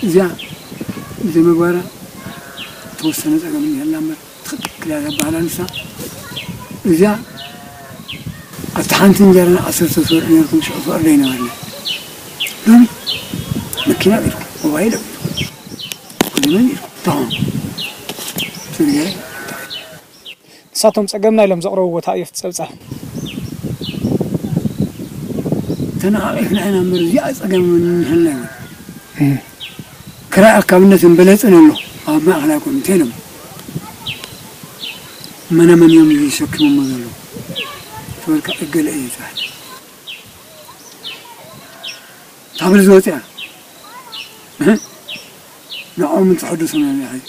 እዚኣ ዘይምግባራ ተወሰነ ፀገም እኒሀላ እምበር ትኽክል እያ ዘባህላ ንሳ እዚኣ ኣብቲ ሓንቲ እንጀራን ዓሰርተ ስወርቂ ነርኩም ሽዑ ፍቕሪ ዘይነበርና ሎሚ መኪና ኢልኩም ሞባይል ኢልኩም ኩሉ መን ኢልኩም ተኾኑ ስርገ ንሳቶም ጸገምና ኢሎም ዘቕረብዎ ተኣየፍቲ ጸብጻብ። ተነቓቒፍና ኢና እምበር እዚኣ ጸገም እውን እንሀልና ይብል። ክራይ ኣካብነትን በለጽን ኣሎ ኣብ ማእኸላይ ኮሚቴ ኢሎም መነ መን እዮም እዚ ተሸኪሞሞ ዘለዉ? ተበልካ እገለ እየ ዝበሃል። ታብል ዝወፅያ ንዕኦም እንትሕድሶም እዮም ይኸይድ።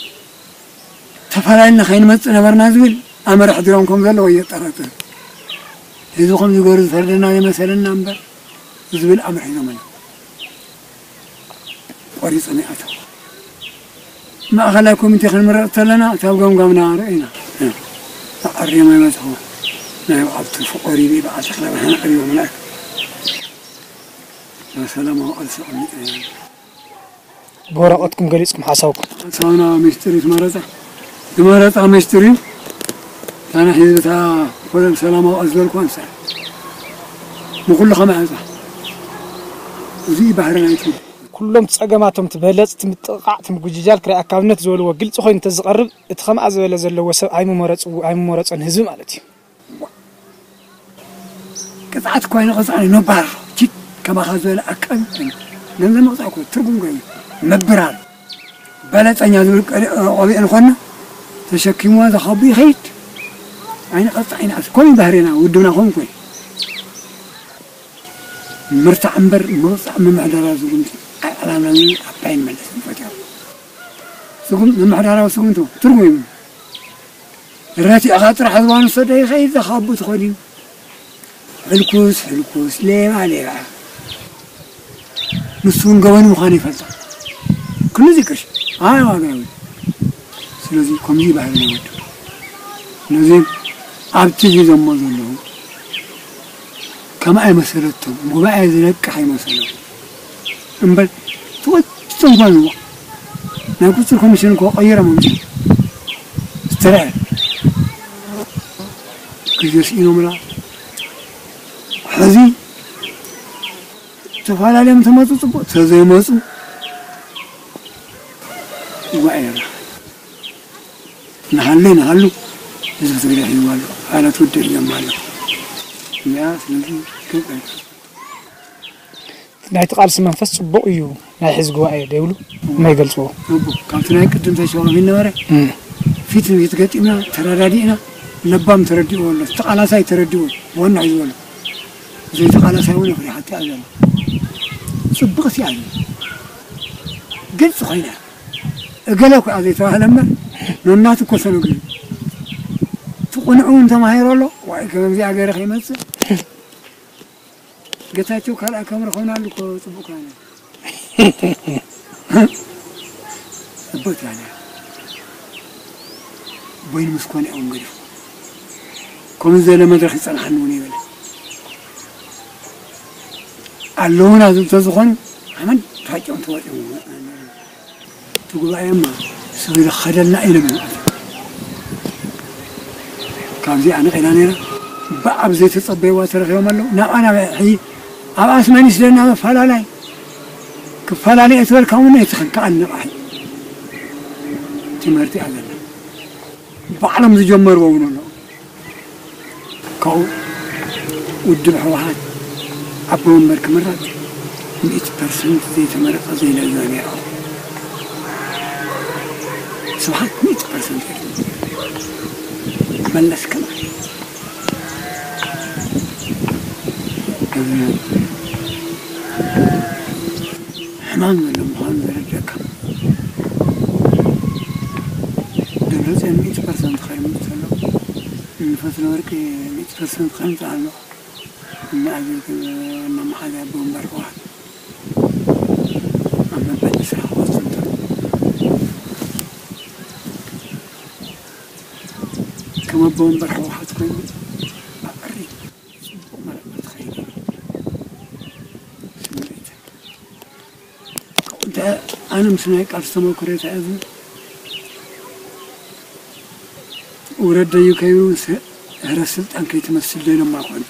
ተፈላለና ከይንመጽእ ነበርና ዝብል ኣምር ኣሕዲሮም ከም ዘለዉ የጠራጥር። ህዝቢ ከም ዝገሩ ዝፈርደና የመሰለና እምበር ዝብል ኣምር ሒዞም ኣለ። ቆሪጾም ይኣተው። ማእኸላይ ኮሚቴ ክንምረጥ ተለና እታብ ገምጋምና ርኢና ተዓሪሞ ይመጽኹ ናይ ኣብቱ ፍቆሪቢ በዓል ተኽለ ብርሃን ቀሪቦምና ሰላማዊ ቃልሲ ኣቐሚጠ ብወረቐትኩም ገሊጽኩም ሓሳብኩም። ሳና ሚስጥር እዩ መረጻ ዝመረጻ ሚስጥር እዩ። ታና ህዝብታ ኮለም ሰላማዊ ኣዝበልኩ ኣንሳ ንኩሉ ከመ ኣንሳ እዚ ባህሪ ናይቲ ኩሎም ጸገማቶም ትበለጽ ትምጥቓዕ ትምጉጅጃል ክራይ ኣካብነት ዝበልዎ ግልጺ ኮይኑ እንተዝቐርብ እቲ ከምኣ ዝበለ ዘለዎ ሰብ ኣይምመረጽዎ ኣይምመረጾን ህዝቢ ማለት እዩ። ቅፅዓት እኳ ይንቐፃ ነባር ቺት ከማኻ ዝበለ ኣቃቢ ኮይኑ ገንዘብ ምቕፃዕ እኮ ትርጉም ኮይኑ ምብራር በለፀኛ ዝብል ቆቢዕ ንኾና ተሸኪምዋ ዘኻቡ ይኸይድ ኣይንቐፃዕ ይንኣስ ከምኡ ባህርና ውድብና ከምኡ ኮይኑ ምርታዕ እምበር ምቕፃዕ ምምሕዳራ ዝጉምቲ ኣይ ዕላምና ኣባይ ንመለስ ንፈትዮ ዝጉም ምምሕዳራዊ ስጉምቲ ትርጉም ረቲዕኻ ጥራሕ ዝባኑ ሰዶ ይኸይድ ዘኻቡ ትኾን እዩ ሕልኩስ ሕልኩስ ሌባ ሌባ ንሱ እውን ገበኑ ምዃኑ ይፈልጣ ክንዚ ቅርሺ ኣይ ዋጋ የብሉ ስለዚ ከምዚ ባህሪ ናይ ወዱ ነዚ ኣብቲ ሒዞሞ ዘለዉ ከም ኣይመሰለቶም ጉባኤ ዝነቅሕ ኣይመሰሎም እምበር ትወፅም ጓንዋ ናይ ቁፅር ኮሚሽን እኮ ቀይሮም ኣምፅኡ ዝተረአ ግዜ ስኢኖምላ ሕዚ ተፈላለዮም ተመፁ ፅቡቅ ተዘይመፁ ጉባኤ ይረኸብ ንሃለ ንሃሉ ህዝቢ ትግራይ ሒዝዋ ኣሎ ኣላት ውድብ ሒዞማ ኣሎ እዚኣ ስለዚ ክብረት ናይቲ ቃልሲ መንፈስ ፅቡቕ እዩ ናይ ሕዚ ጉባኤ ዶ ይብሉ እሞ ይገልፅዎ እቡ ካብቲ ናይ ቅድም ተሸዋሚ ነበረ ፊት ንፊት ገጢምና ተረዳዲእና ለባም ተረዲእዎ ኣሎ ተቃላሳይ ተረዲእዎ ዋና እዩ ዝበሎ ዘይተቃላሳይ እውን ፍሪሓት እያ ዘሎ ፅብቕቲ እያ ግልፂ ኮይና እገለ እኮ ዘይተባህለ እምበር፣ ነናቱ እኮ ሰነዱ እዩ። እቲ ቁኑዕ እውን ተማሂሩ ኣሎ። ዋይ፣ ከምዚኣ ገይረ ከይመፅእ፣ ጌታቸው ካልኣ ከም ረኸብናሉ እኮ ፅቡቅ ካነ። እቦት ያለ ቦይን ምስ ኮነ እውን ገዲፉ፣ ከምዚ ዘለ መድረኽ ይፀንሓኒ እውን ይበለ ኣለውና። እንተዝኾኑ ሓመድ ታጨም ተወፅኦም እቲ ጉባኤማ ሰብ ኢሉ ክኸደልና ኢሎም እዮም። ካብዚኣ ነቒላ ነይራ። ብኣብ ዘይተጸበይዋ ተረኺቦም ኣለዉ። ናብኣ ናብኣ ሕጂ ኣብኣስ መን ይስደና መፈላላይ። ክፈላለ እየ ትበልካ እውን ኣይትኽን ከኣል ናብኣ ሕጂ። ትምህርቲ እያ ዘላ። ባዕሎም ዝጀመርዎ እውን ኣለዉ። ካብኡ ውድብ ህወሓት ኣቦ ወንበር ክምረፅ ሚእቲ ፐርሰንት ዘይተመረፀ ዘይለዘ ነይሩ። ስብሓት ሚእቲ ፐርሰንት የድሊ። መለስ ከማን ሕማም ዘሎ ምዃኑ ዘረድአካ። ደብረፅዮን ሚእቲ ፐርሰንት ከይምፅ ኣሎ። ንፈትለ ወርቂ ሚእቲ ፐርሰንት ከምፅእ ኣሎ። እናኣዘዝከ ዋና መሓዛ ኣቦ ወንበር ህወሓት ኣብ መበል ዕስራ ክወፅእ እንተሎ፣ ከም ኣቦ ወንበር ህወሓት ኮይኑ ብዕሪ ፅቡቕ መርዓ ትኸይድ ስምዒት። እንተ ኣነ ምስ ናይ ቃልሲ ተመክሮ ተያያዙ ውረድ ደዩ ከይብሉ ስ-፣ ህረ ስልጣን ከይትመስል ደይኖማ ኮን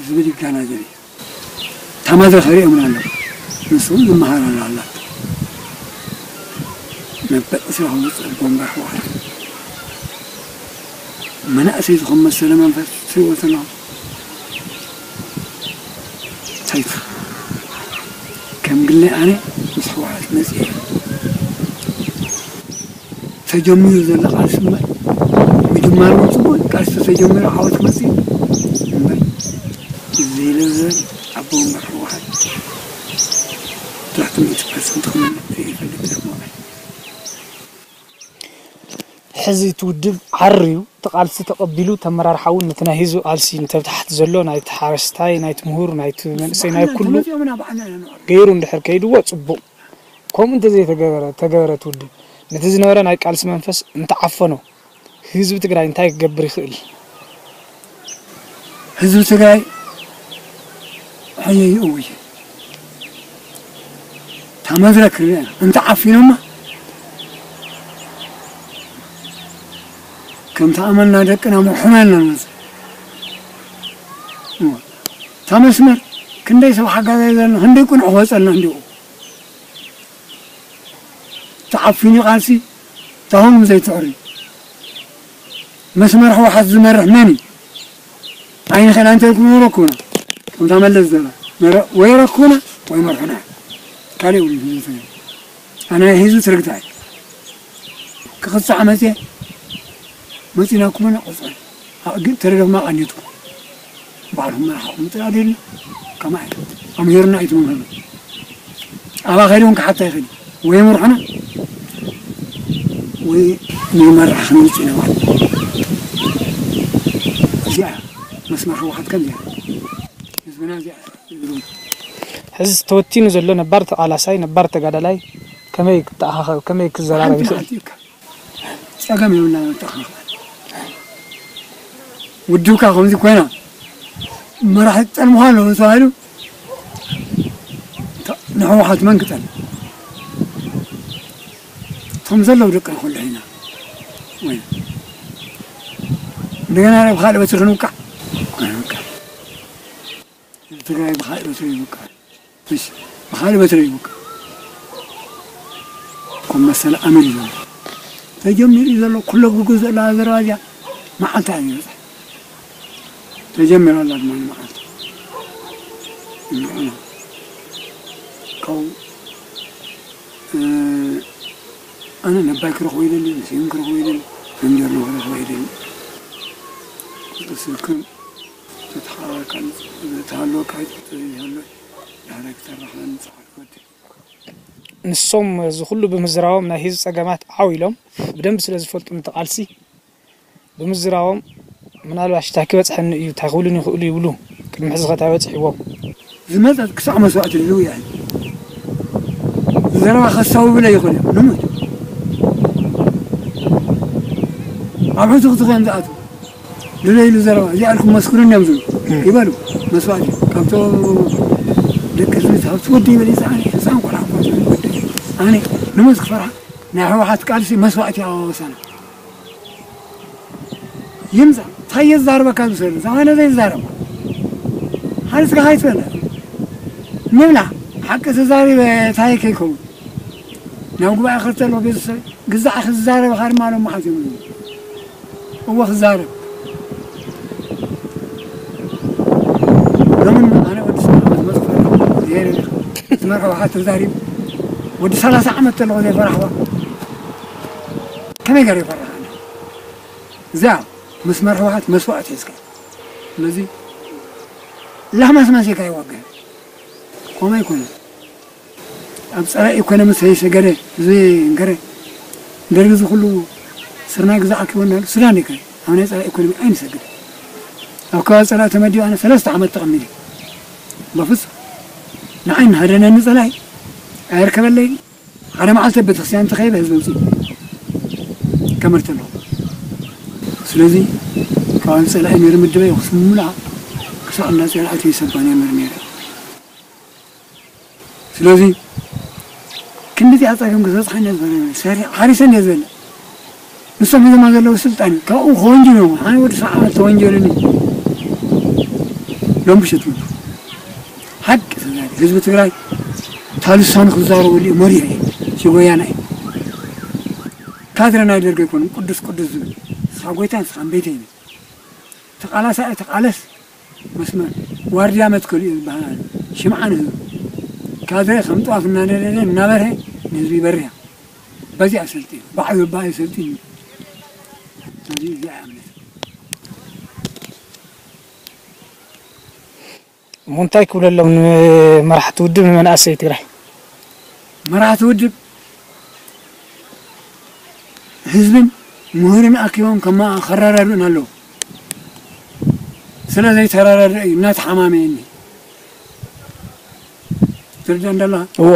ዝብል ይጋናዘብ እዩ። እታ መድረኽ ርእዮምና ኣለዉ። ንሱ እውን ዝመሃር ኣሎ ኣላ። መበል ዕስራ ክወፅእ ቦምባ ህወሓት። መናእሰይ ዝኾን መሰለ መንፈስ ትሪእዎ ዘለኹም። እንታይ ትኽ-፣ ከም ግለ ኣነ ምስ ህወሓት መፅየ። ተጀሚሩ ዘሎ ቃልሲ እምበር፣ ምጅማሩ እውን ፅቡቅ፣ ቃልሲ ተጀሚሩ ዓወት ክመፅእ እዩ እምበር፣ ዘይለዘብ ኣቦ ወንበር ህወሓት ትሕቲ ሚእቲ ፐርሰንት ክምልእ ዘይፈልጥ ህወሓት። ሕዚ እቲ ውድብ ዓርዩ፣ እቲ ቃልሲ ተቐቢሉ፣ እቲ ኣመራርሓ እውን ነቲ ናይ ህዝቢ ቃልሲ፣ ነቲ ኣብ ታሕቲ ዘሎ ናይቲ ሓረስታይ፣ ናይቲ ምሁር፣ ናይቲ መንእሰይ፣ ናይ ኩሉ ገይሩ እንድሕር ከይድዎ ጽቡቕ። ከምኡ እንተዘይተገበረ፣ ተገበረ እቲ ውድብ፣ ነቲ ዝነበረ ናይ ቃልሲ መንፈስ እንተዓፈኖ፣ ህዝቢ ትግራይ እንታይ ክገብር ይኽእል? ህዝቢ ትግራይ ሕጂ ይእውጅ። እታ መድረክ ርኣ እንተ ዓፊኖማ፣ ከምቲ ኣመልና ደቅና ምርሑና ኢልና ንመጽእ። እሞ፣ እታ መስመር ክንደይ ሰብ ሓጋዛይ ዘለና፣ ክንደይ ቁኑዕ ክወጸልና እንዲኡ። ተዓፊኑ ቃልሲ፣ ታሁን ዘይትዕሪ። መስመር ህወሓት ዝመርሕ መን እዩ? ኣይንኽእል እንተ ኢልኩም ረኩና። ከምታ መለስ ዘላ፣ መረ-፣ ወይ ረኩና፣ ወይ መርሑና። ካልእ የብሉን ህዝቢ ትግራይ። ኣነ ናይ ህዝቢ ትርግታ እየ። ክቕጻዕ መጽየ፣ መጺናኩምና ቁጽዑ። ኣ-፣ ግን ተደገፍና ቀኒትኩም። ባዕልኹም መራሕኹም ጥራሕ ደልና። ከማይ። ኣምሂሩና ኣይትመምህሩ። ኣብኣ ከይዱ እውን ክሓታ ይኽእል እዩ። ወይ ምርሑና፣ ወይ ንመራሕ ክንውፅእ ኢና ማለት እዩ። እዚኣ መስመር ህወሓት ከምዚኣ። ህዝብና እዚኣ ይብሉ። ሕዚ ተወቲኑ ዘሎ ነባር ተቓላሳይ፣ ነባር ተጋዳላይ ከመይ ክተኣኻኸብ፣ ከመይ ክዘራረብ ሓንቲ ይኽእል? መዓልቲ እካ ጸገም የብልና ንተኣኻኸብ። ውድብካ ከምዚ ኮይና መራሒ ክጠልምኻ ኣለዎ ተባሂሉ፣ ተ-፣ ንህወሓት መን ክጠልም? እቶም ዘለዉ ደቅና ኩሉ ኢና። ወይ እንደገና ብኻልእ በትሪ ክንውቃዕ? ኣይንውቃዕ። ትግራይ ብኻልእ በትሪ ይውቃዕ። እሺ፣ ብኻልእ በትሪ ይውቃዕ። ከም መሰለ ኣሚር እዩ ዘሎ። ተጀሚሩ እዩ ዘሎ። ኩሎ ግጉ ዘላ ዘረባ እዚኣ መዓልታ እዩ ይበፅሕ። ተጀሚራ ኣላ ድማ ንመዓልታ። ንዕና ካብኡ፣ እ፣ ኣነ ነባይ ክረኽቦ ይደሊ፣ ንስዩም ክረኽቦ ይደሊ፣ መንጀርኖ ክረኽቦ ይደሊ። ቁፅሪ ስልክን ተተሓባበርካ ተሃለወካ ይፅሕፍ ይሃሎ። ድሕራይ ክተራኽበኒ ፃዕሪ ወዲ። ንሶም እዚ ኩሉ ብምዝራቦም ናይ ህዝቢ ጸገማት ዓው ኢሎም ብደንቢ ስለ ዝፈልጡ ነቲ ቃልሲ ብምዝራቦም ምናልባሽ እንታይ ክበጽሐኒ እዩ እንታይ ክብሉን ይኽእሉ ይብሉ ቅድሚ ሕዚ ከታ በጽሕዎም። ዝመጸት ክሳዕ መስዋእቲ ልልው እያ። ዘረባ ከሳውብለ ይኽእል እዩ ንሙት ኣብ ሕዚ ክትኸም ዝኣትዉ ልለ ኢሉ ዘረባ እዚኣ ኢልኩም መስክሩኒ እዮም ዝብሉ ይበሉ። መስዋእቲ ካብቶ ደቂ ህዝቢ ሃብቲ ወዲ ይበል ይፃዓኒ ህፃን ቆልዓ እኳ ዝብል ወዲ ኣነ ንሙት ክፈርሓ ናይ ህወሓት ቃልሲ መስዋእቲ ኣዋወሳና ይምፃ እንታይ የዛርበካ ዝሰሉ ዝኮነ ዘይዛረባ ሓሪስካ ካይትበለ ንብላ ሓቂ ተዛሪበ እንታይ ከይከውን ናብ ጉባኤ ክርተሎ ቤተሰብ ግዛዕ ክዛረበካ ድማ ሎም መሓት እዮም እዎ ክዛረብ ሎምን ኣነ ወዲ ሰዓት መፅፈር ዝመርሐ ውሓት ተዛሪብ ወዲ ሰላሳ ዓመት ተለኹ ዘይፈራሕዋ ከመይ ገር ይፈራሕ እዚኣ ምስ መርሕዋሓት መስዋእት ሒዝካ ነዚ ላህማስ መሲልካ ይዋግህ ከምኡ ኣይኮነ ኣብ ፀላኢ ኮነ ምስ ሰይሰገደ እዚ እንከረ ደርጊ እዚ ኩሉ ስርናይ ግዛዕ ኣኪቦና ሱዳን ይከ ኣብ ናይ ፀላኢ ኢኮኖሚ ኣይንሰግድ ኣብ ከባቢ ፀላኢ ተመዲቡ ኣነ ሰለስተ ዓመት ተቐሚጠ በፍፁም ንዓይ እናሃደነኒ ፀላኢ ኣየርከበለይ ሓደ መዓልቲ ቤተክርስትያን ተኸይበ ህዝቢ ውፅእ ከመርተ ኣለኹ ስለዚ ካብ ፀላኢ ነይሩ ምድበ ይኽስምላ ክሳዕ እናፅኦ ኣትዩ ይሰባን የምር ነይረ ስለዚ ክንድዚኣ ፀገም ክተብፅሓኒ እየ ዝበለ ሰሪ ሓሪሰኒ እየ ዝበለ ንሶም ሒዞማ ዘለዉ ስልጣን እዩ ካብኡ ከወንጅሎም ሓነ ወዲ ሰዓት ተወንጀሉኒ ሎም ብሸት ሓቂ ተዛሪ ህዝቢ ትግራይ ታልሳኑ ክዛረበሉ እዩ መሪሕ እዩ ሽጎያና እዩ ካድረ ናይ ደርገ ይኮኑ ቅዱስ ቅዱስ ዝብል ንስኻ ጎይታ ንስኻ ቤተ እዩ ተቃላሳ ተቃለስ መስመር ዋርድያ መትከሉ እዩ ዝበሃል ሽምዓ ንህዝቡ ካድረ ከም ጥዋፍ እናነደደ እናበርሀ ንህዝቢ ይበርህ በዚኣ ሰልጢኑ ባዕሉ ባይ ሰልጢኑ ስለዚ እዚኣ እያ እምነት እሞ እንታይ ክብለሎም ንመራሕቲ ውድብ ንመናእሰይ ትግራይ መራሕቲ ውድብ ህዝብን ምሁርን ኣኪቦም ከማ ከረዳድኡን ኣለዉ ስለ ዘይተረዳድኡ እዩ እናተሓማመየኒ ትርዳ እንዳላ እዎ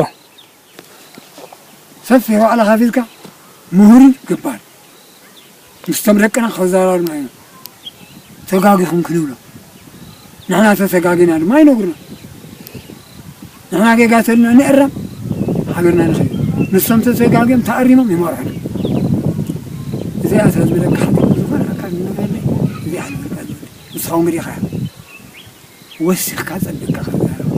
ሰፊሕ ዋዕላ ካፊትካ ምሁርን ገባር ምስቶም ደቅና ከዘራርና ኢና ተጋጊኹም ክንብሎ ንሕና ተተጋጊና ድማ ይነግሩና ንሕና ጌጋ ተልና ንእረም ሓቢርና ንኸይድ ንሶም ተተጋጊዮም ተኣሪሞም ይመርሑና እዚኣ እታ ዝበለካ ሓቂ ዝኾነ ኣካል ንነገርለ እዚኣ ንብልካ ንስኻ እንግዲኻ ወሲኽካ ጸቢቕካ ክትዛረብ።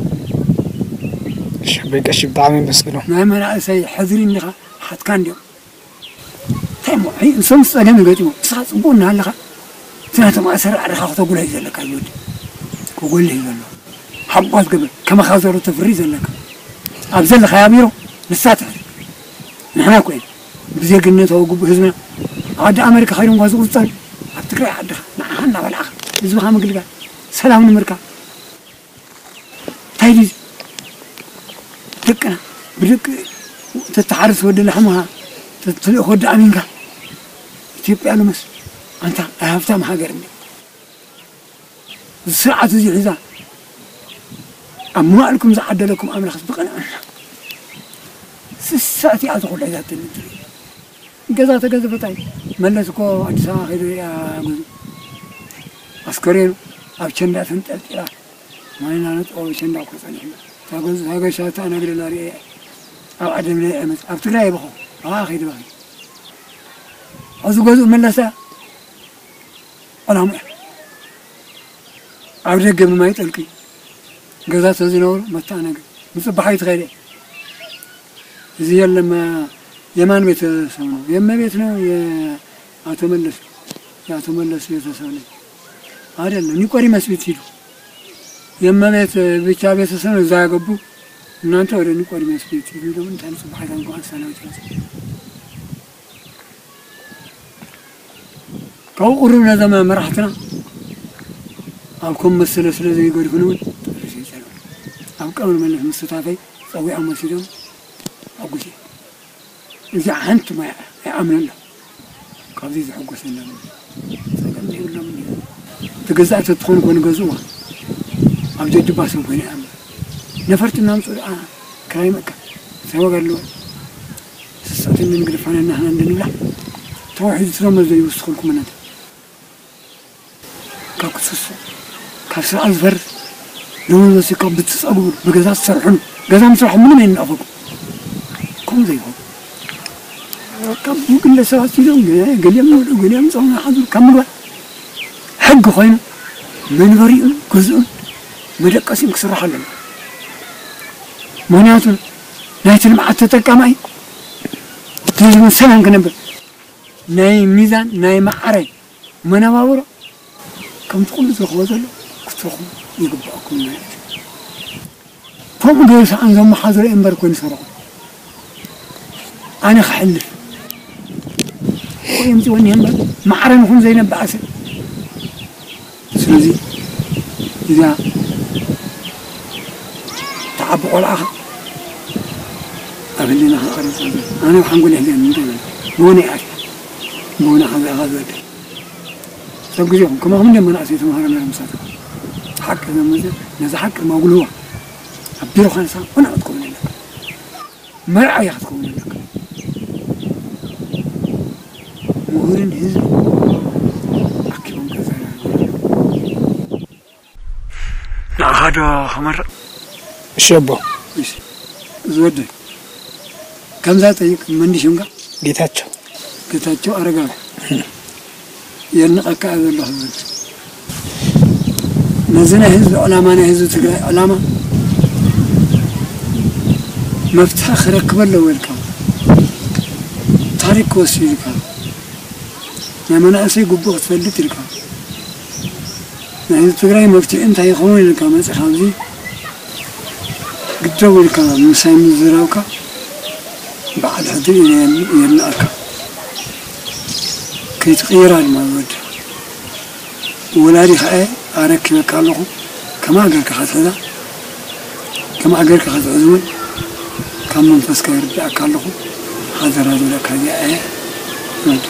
እሺ ኣቦይ ቀሺ ብጣዕሚ የመስግኖ። ናይ መናእሰይ ሕድሪ እንዲኻ ሓትካ እንዲዮም። እንታይ እሞ ኣይ ንሶም ጸገም ይገጥሞም። ንስኻ ጽቡቕ እናሃለኻ እቲ ናቶም ኣሰራርሓ ከተጉልህ እዩ ዘለካ እዚ ወዲ። ክጎልህ እዩ ዘለዎ። ሓቋፍ ግበር ከማኻ ዘሮ ተፍሪ ዘለካ። ኣብ ዘለኻያ ቢሮ ንሳ ትሕዝ። ንሕና እኮ ኢና ብዜግነታዊ ግቡእ ህዝብና ኣብ ዓዲ ኣመሪካ ከይዱ እንኳ ዝቑጸር ኣብ ትግራይ ዓድኻ ንዓኻ እናበላዕኻ ህዝብኻ ምግልጋል ሰላም ንምርካብ እንታይ ድዩ ደቅና ብደቂ ተተሓርስ ወዲ ላሕምኻ ተትልእኽ ወዲ ኣሚንካ ኢትዮጵያ ልመስ ኣንታ ኣይ ሃብታም ሃገር እንዲ እዚ ስርዓት እዚ ሒዛ ኣብ መዋእልኩም ዝዓደለኩም ኣምላኽ ብቐንዕና ስስዕቲ እያ ዝኾነ ሒዛትኒ ትርኢ ገዛ ተገዝፈታይ መለስ እኮ ኣዲስ ኣበባ ከይዱ ያ ጉዙ ኣስከሬኑ ኣብ ቸንዳ ተንጠልጢላ ማይና ነጥቆ ቸንዳ እኮ ጸኒሕና ታገዙ ታገሻ ተኣናግደላ ርኤ ኣብ ዓደም ናይ ዕመት ኣብ ትግራይ ይበኸ ኣዋ ከይዱ በኸ ሕዚ ገዝኡ መለሳ ዕላምኡ ኣብ ደገ ብማይ ጠልቂ ገዛ ተዝነብሩ መተኣናገድ ምፅባሕ ኣይትኸእለ እዚ የለማ የማን ቤተሰብ ነው የመቤት ነው የአቶ መለስ የአቶ መለስ ቤተሰብ ነው አይደለም ኒቆዲመስ ቤት ሂዱ የመቤት ብቻ ቤተሰብ ነው እዛ ያገቡ እናንተ ወደ ኒቆዲመስ ቤት ሂዱ ደግሞ እንታን ፅባሕ ጋንኳ ሰላም ካብኡ ቁሩብ ነዞም መራሕትና ኣብ ከም መሰለ ስለ ዘይገድፉን እውን ጠርሽ ይጸልዑ ኣብ ቀብሪ መለስ ምስታፈይ ጸዊዖም ወሲዶም ሕጉስ እየ። እዚኣ ሓንቲ ማይ ኣይኣምነላ። ካብዚ ዝሕጎስ የለን። ጸገም ዘይብሎም እንዲዩ። ተገዛእቲ ትኾን ኮን ገዝእዋ። ኣብ ደድባ ሰብ ኮይነ ይኣምን። ነፈርቲ እናምጽኡ ደኣ ክራይ መእካ። እንታይ ዋጋ ኣለዎ? ስስዕትን ንግድፋን እናህና እንድንብላ። ተዋሒዱ ስለመዘ ይውስኹልኩም እናተ። ካብ ክትስሱ፣ ካብ ስርዓት ዝፈርስ፣ ደሞዝ ወሲድካ ብትጸግቡ፣ ብገዛ ትሰርሕሉ፣ ገዛ ምስራሕ ምንም ኣይንነቕፈኩም። ከምኡ ዘይኮነ። ካብ ግለ ሰባት ኢሎም ገ-፣ ገሊኦም ይውዕሉ፣ ገሊኦም ይጸሙ፣ ይሓድሩ ካብ ምግባር፣ ሕጊ ኮይኑ መንበሪኡን ገዝኡን መደቀሲኡን ክስራሕ ኣለዎ። ምኽንያቱ ናይቲ ልምዓት ተጠቃማይ ህዝብን ሰላም ክነብር ናይ ሚዛን ናይ ማዕረ መነባብሮ ከምቲ ኩሉ ዝረኽቦ ዘሎ ክትረኽቡ ይግባኣኩም ማለት እዩ። ከምኡ ገይሩ ሰኣን ዘመሓድሮ እምበር ኮይኑ ሰረቑ ኣነ ክሕልፍ ወይ እምፂ ወኒ እምበር ማዕረ ንኹን ዘይነብኣ ሰብ። ስለዚ እዚኣ ተዓቢ ቆልዓኻ ኣብ ህሊናኻ ቀረጻ። ኣነ ኣብ ሓንጎል ይሕዘኒ እንታይ ማለት ብወነ ይኣትያ ብወነ ሓዛ ኢኻ ዝወደ ሰብ ግዜኹም ከማኹም እንደ መናእሰይ ተምሃሮ ነረ ምሳትኩም ሓቂ ዘመዘ ነዚ ሓቂ ማጉልዋ ኣብ ቢሮኻ ንሳ ቁኑዕ ክትከውን ኣለካ። መርዓ እያ ክትከውን ኣለካ። ምሁርን ህዝቢ ኣኪቦም ከዘራርቡ ንኣኻ ዶ ክመርቕ? እሺ ኣቦ። እሺ። እዚ ወደይ፣ ከምዛ ጠይቅ፣ መን ሽምካ? ጌታቸው። ጌታቸው ኣረጋዊ። የድንቐካ እየ ዘለኹ ዝብል። ነዚ ናይ ህዝቢ ዕላማ፣ ናይ ህዝቢ ትግራይ ዕላማ መፍትሒ ክረክብ ኣለዎ ኢልካ፣ ታሪክ ክወስድ ኢልካ፣ ናይ መናእሰይ ግቡእ ክትፈልጥ ኢልካ፣ ናይ ህዝቢ ትግራይ መፍትሒ እንታይ ይኸውን ኢልካ መፂኻ ኣብዚ ግደው ኢልካ ምሳይ ምዝራብካ በዓል ሕድሪ ኢለ የድንቐካ። ከይትቕይራ ድማ ዝወደ ወላዲ ከኣ ኣረኪበካ ኣለኹ። ከመኣ ጌርካ ክትሕዛ፣ ከመኣ ጌርካ ክትሕዝ እውን ካብ መንፈስካ የርድኣካ ኣለኹ። ሓደራ ዝብለካ እዚኣ እየ ዝወደ።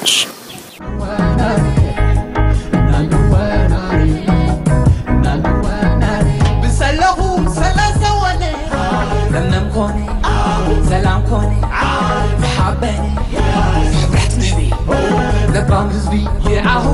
እሺ። ብሰለኹ ሰላሳ ወነ ለምለም ኮነ ሰላም ኮነ ሓበኒ ሕብረት ንህቢ ለባም ህዝቢ ይዓሁ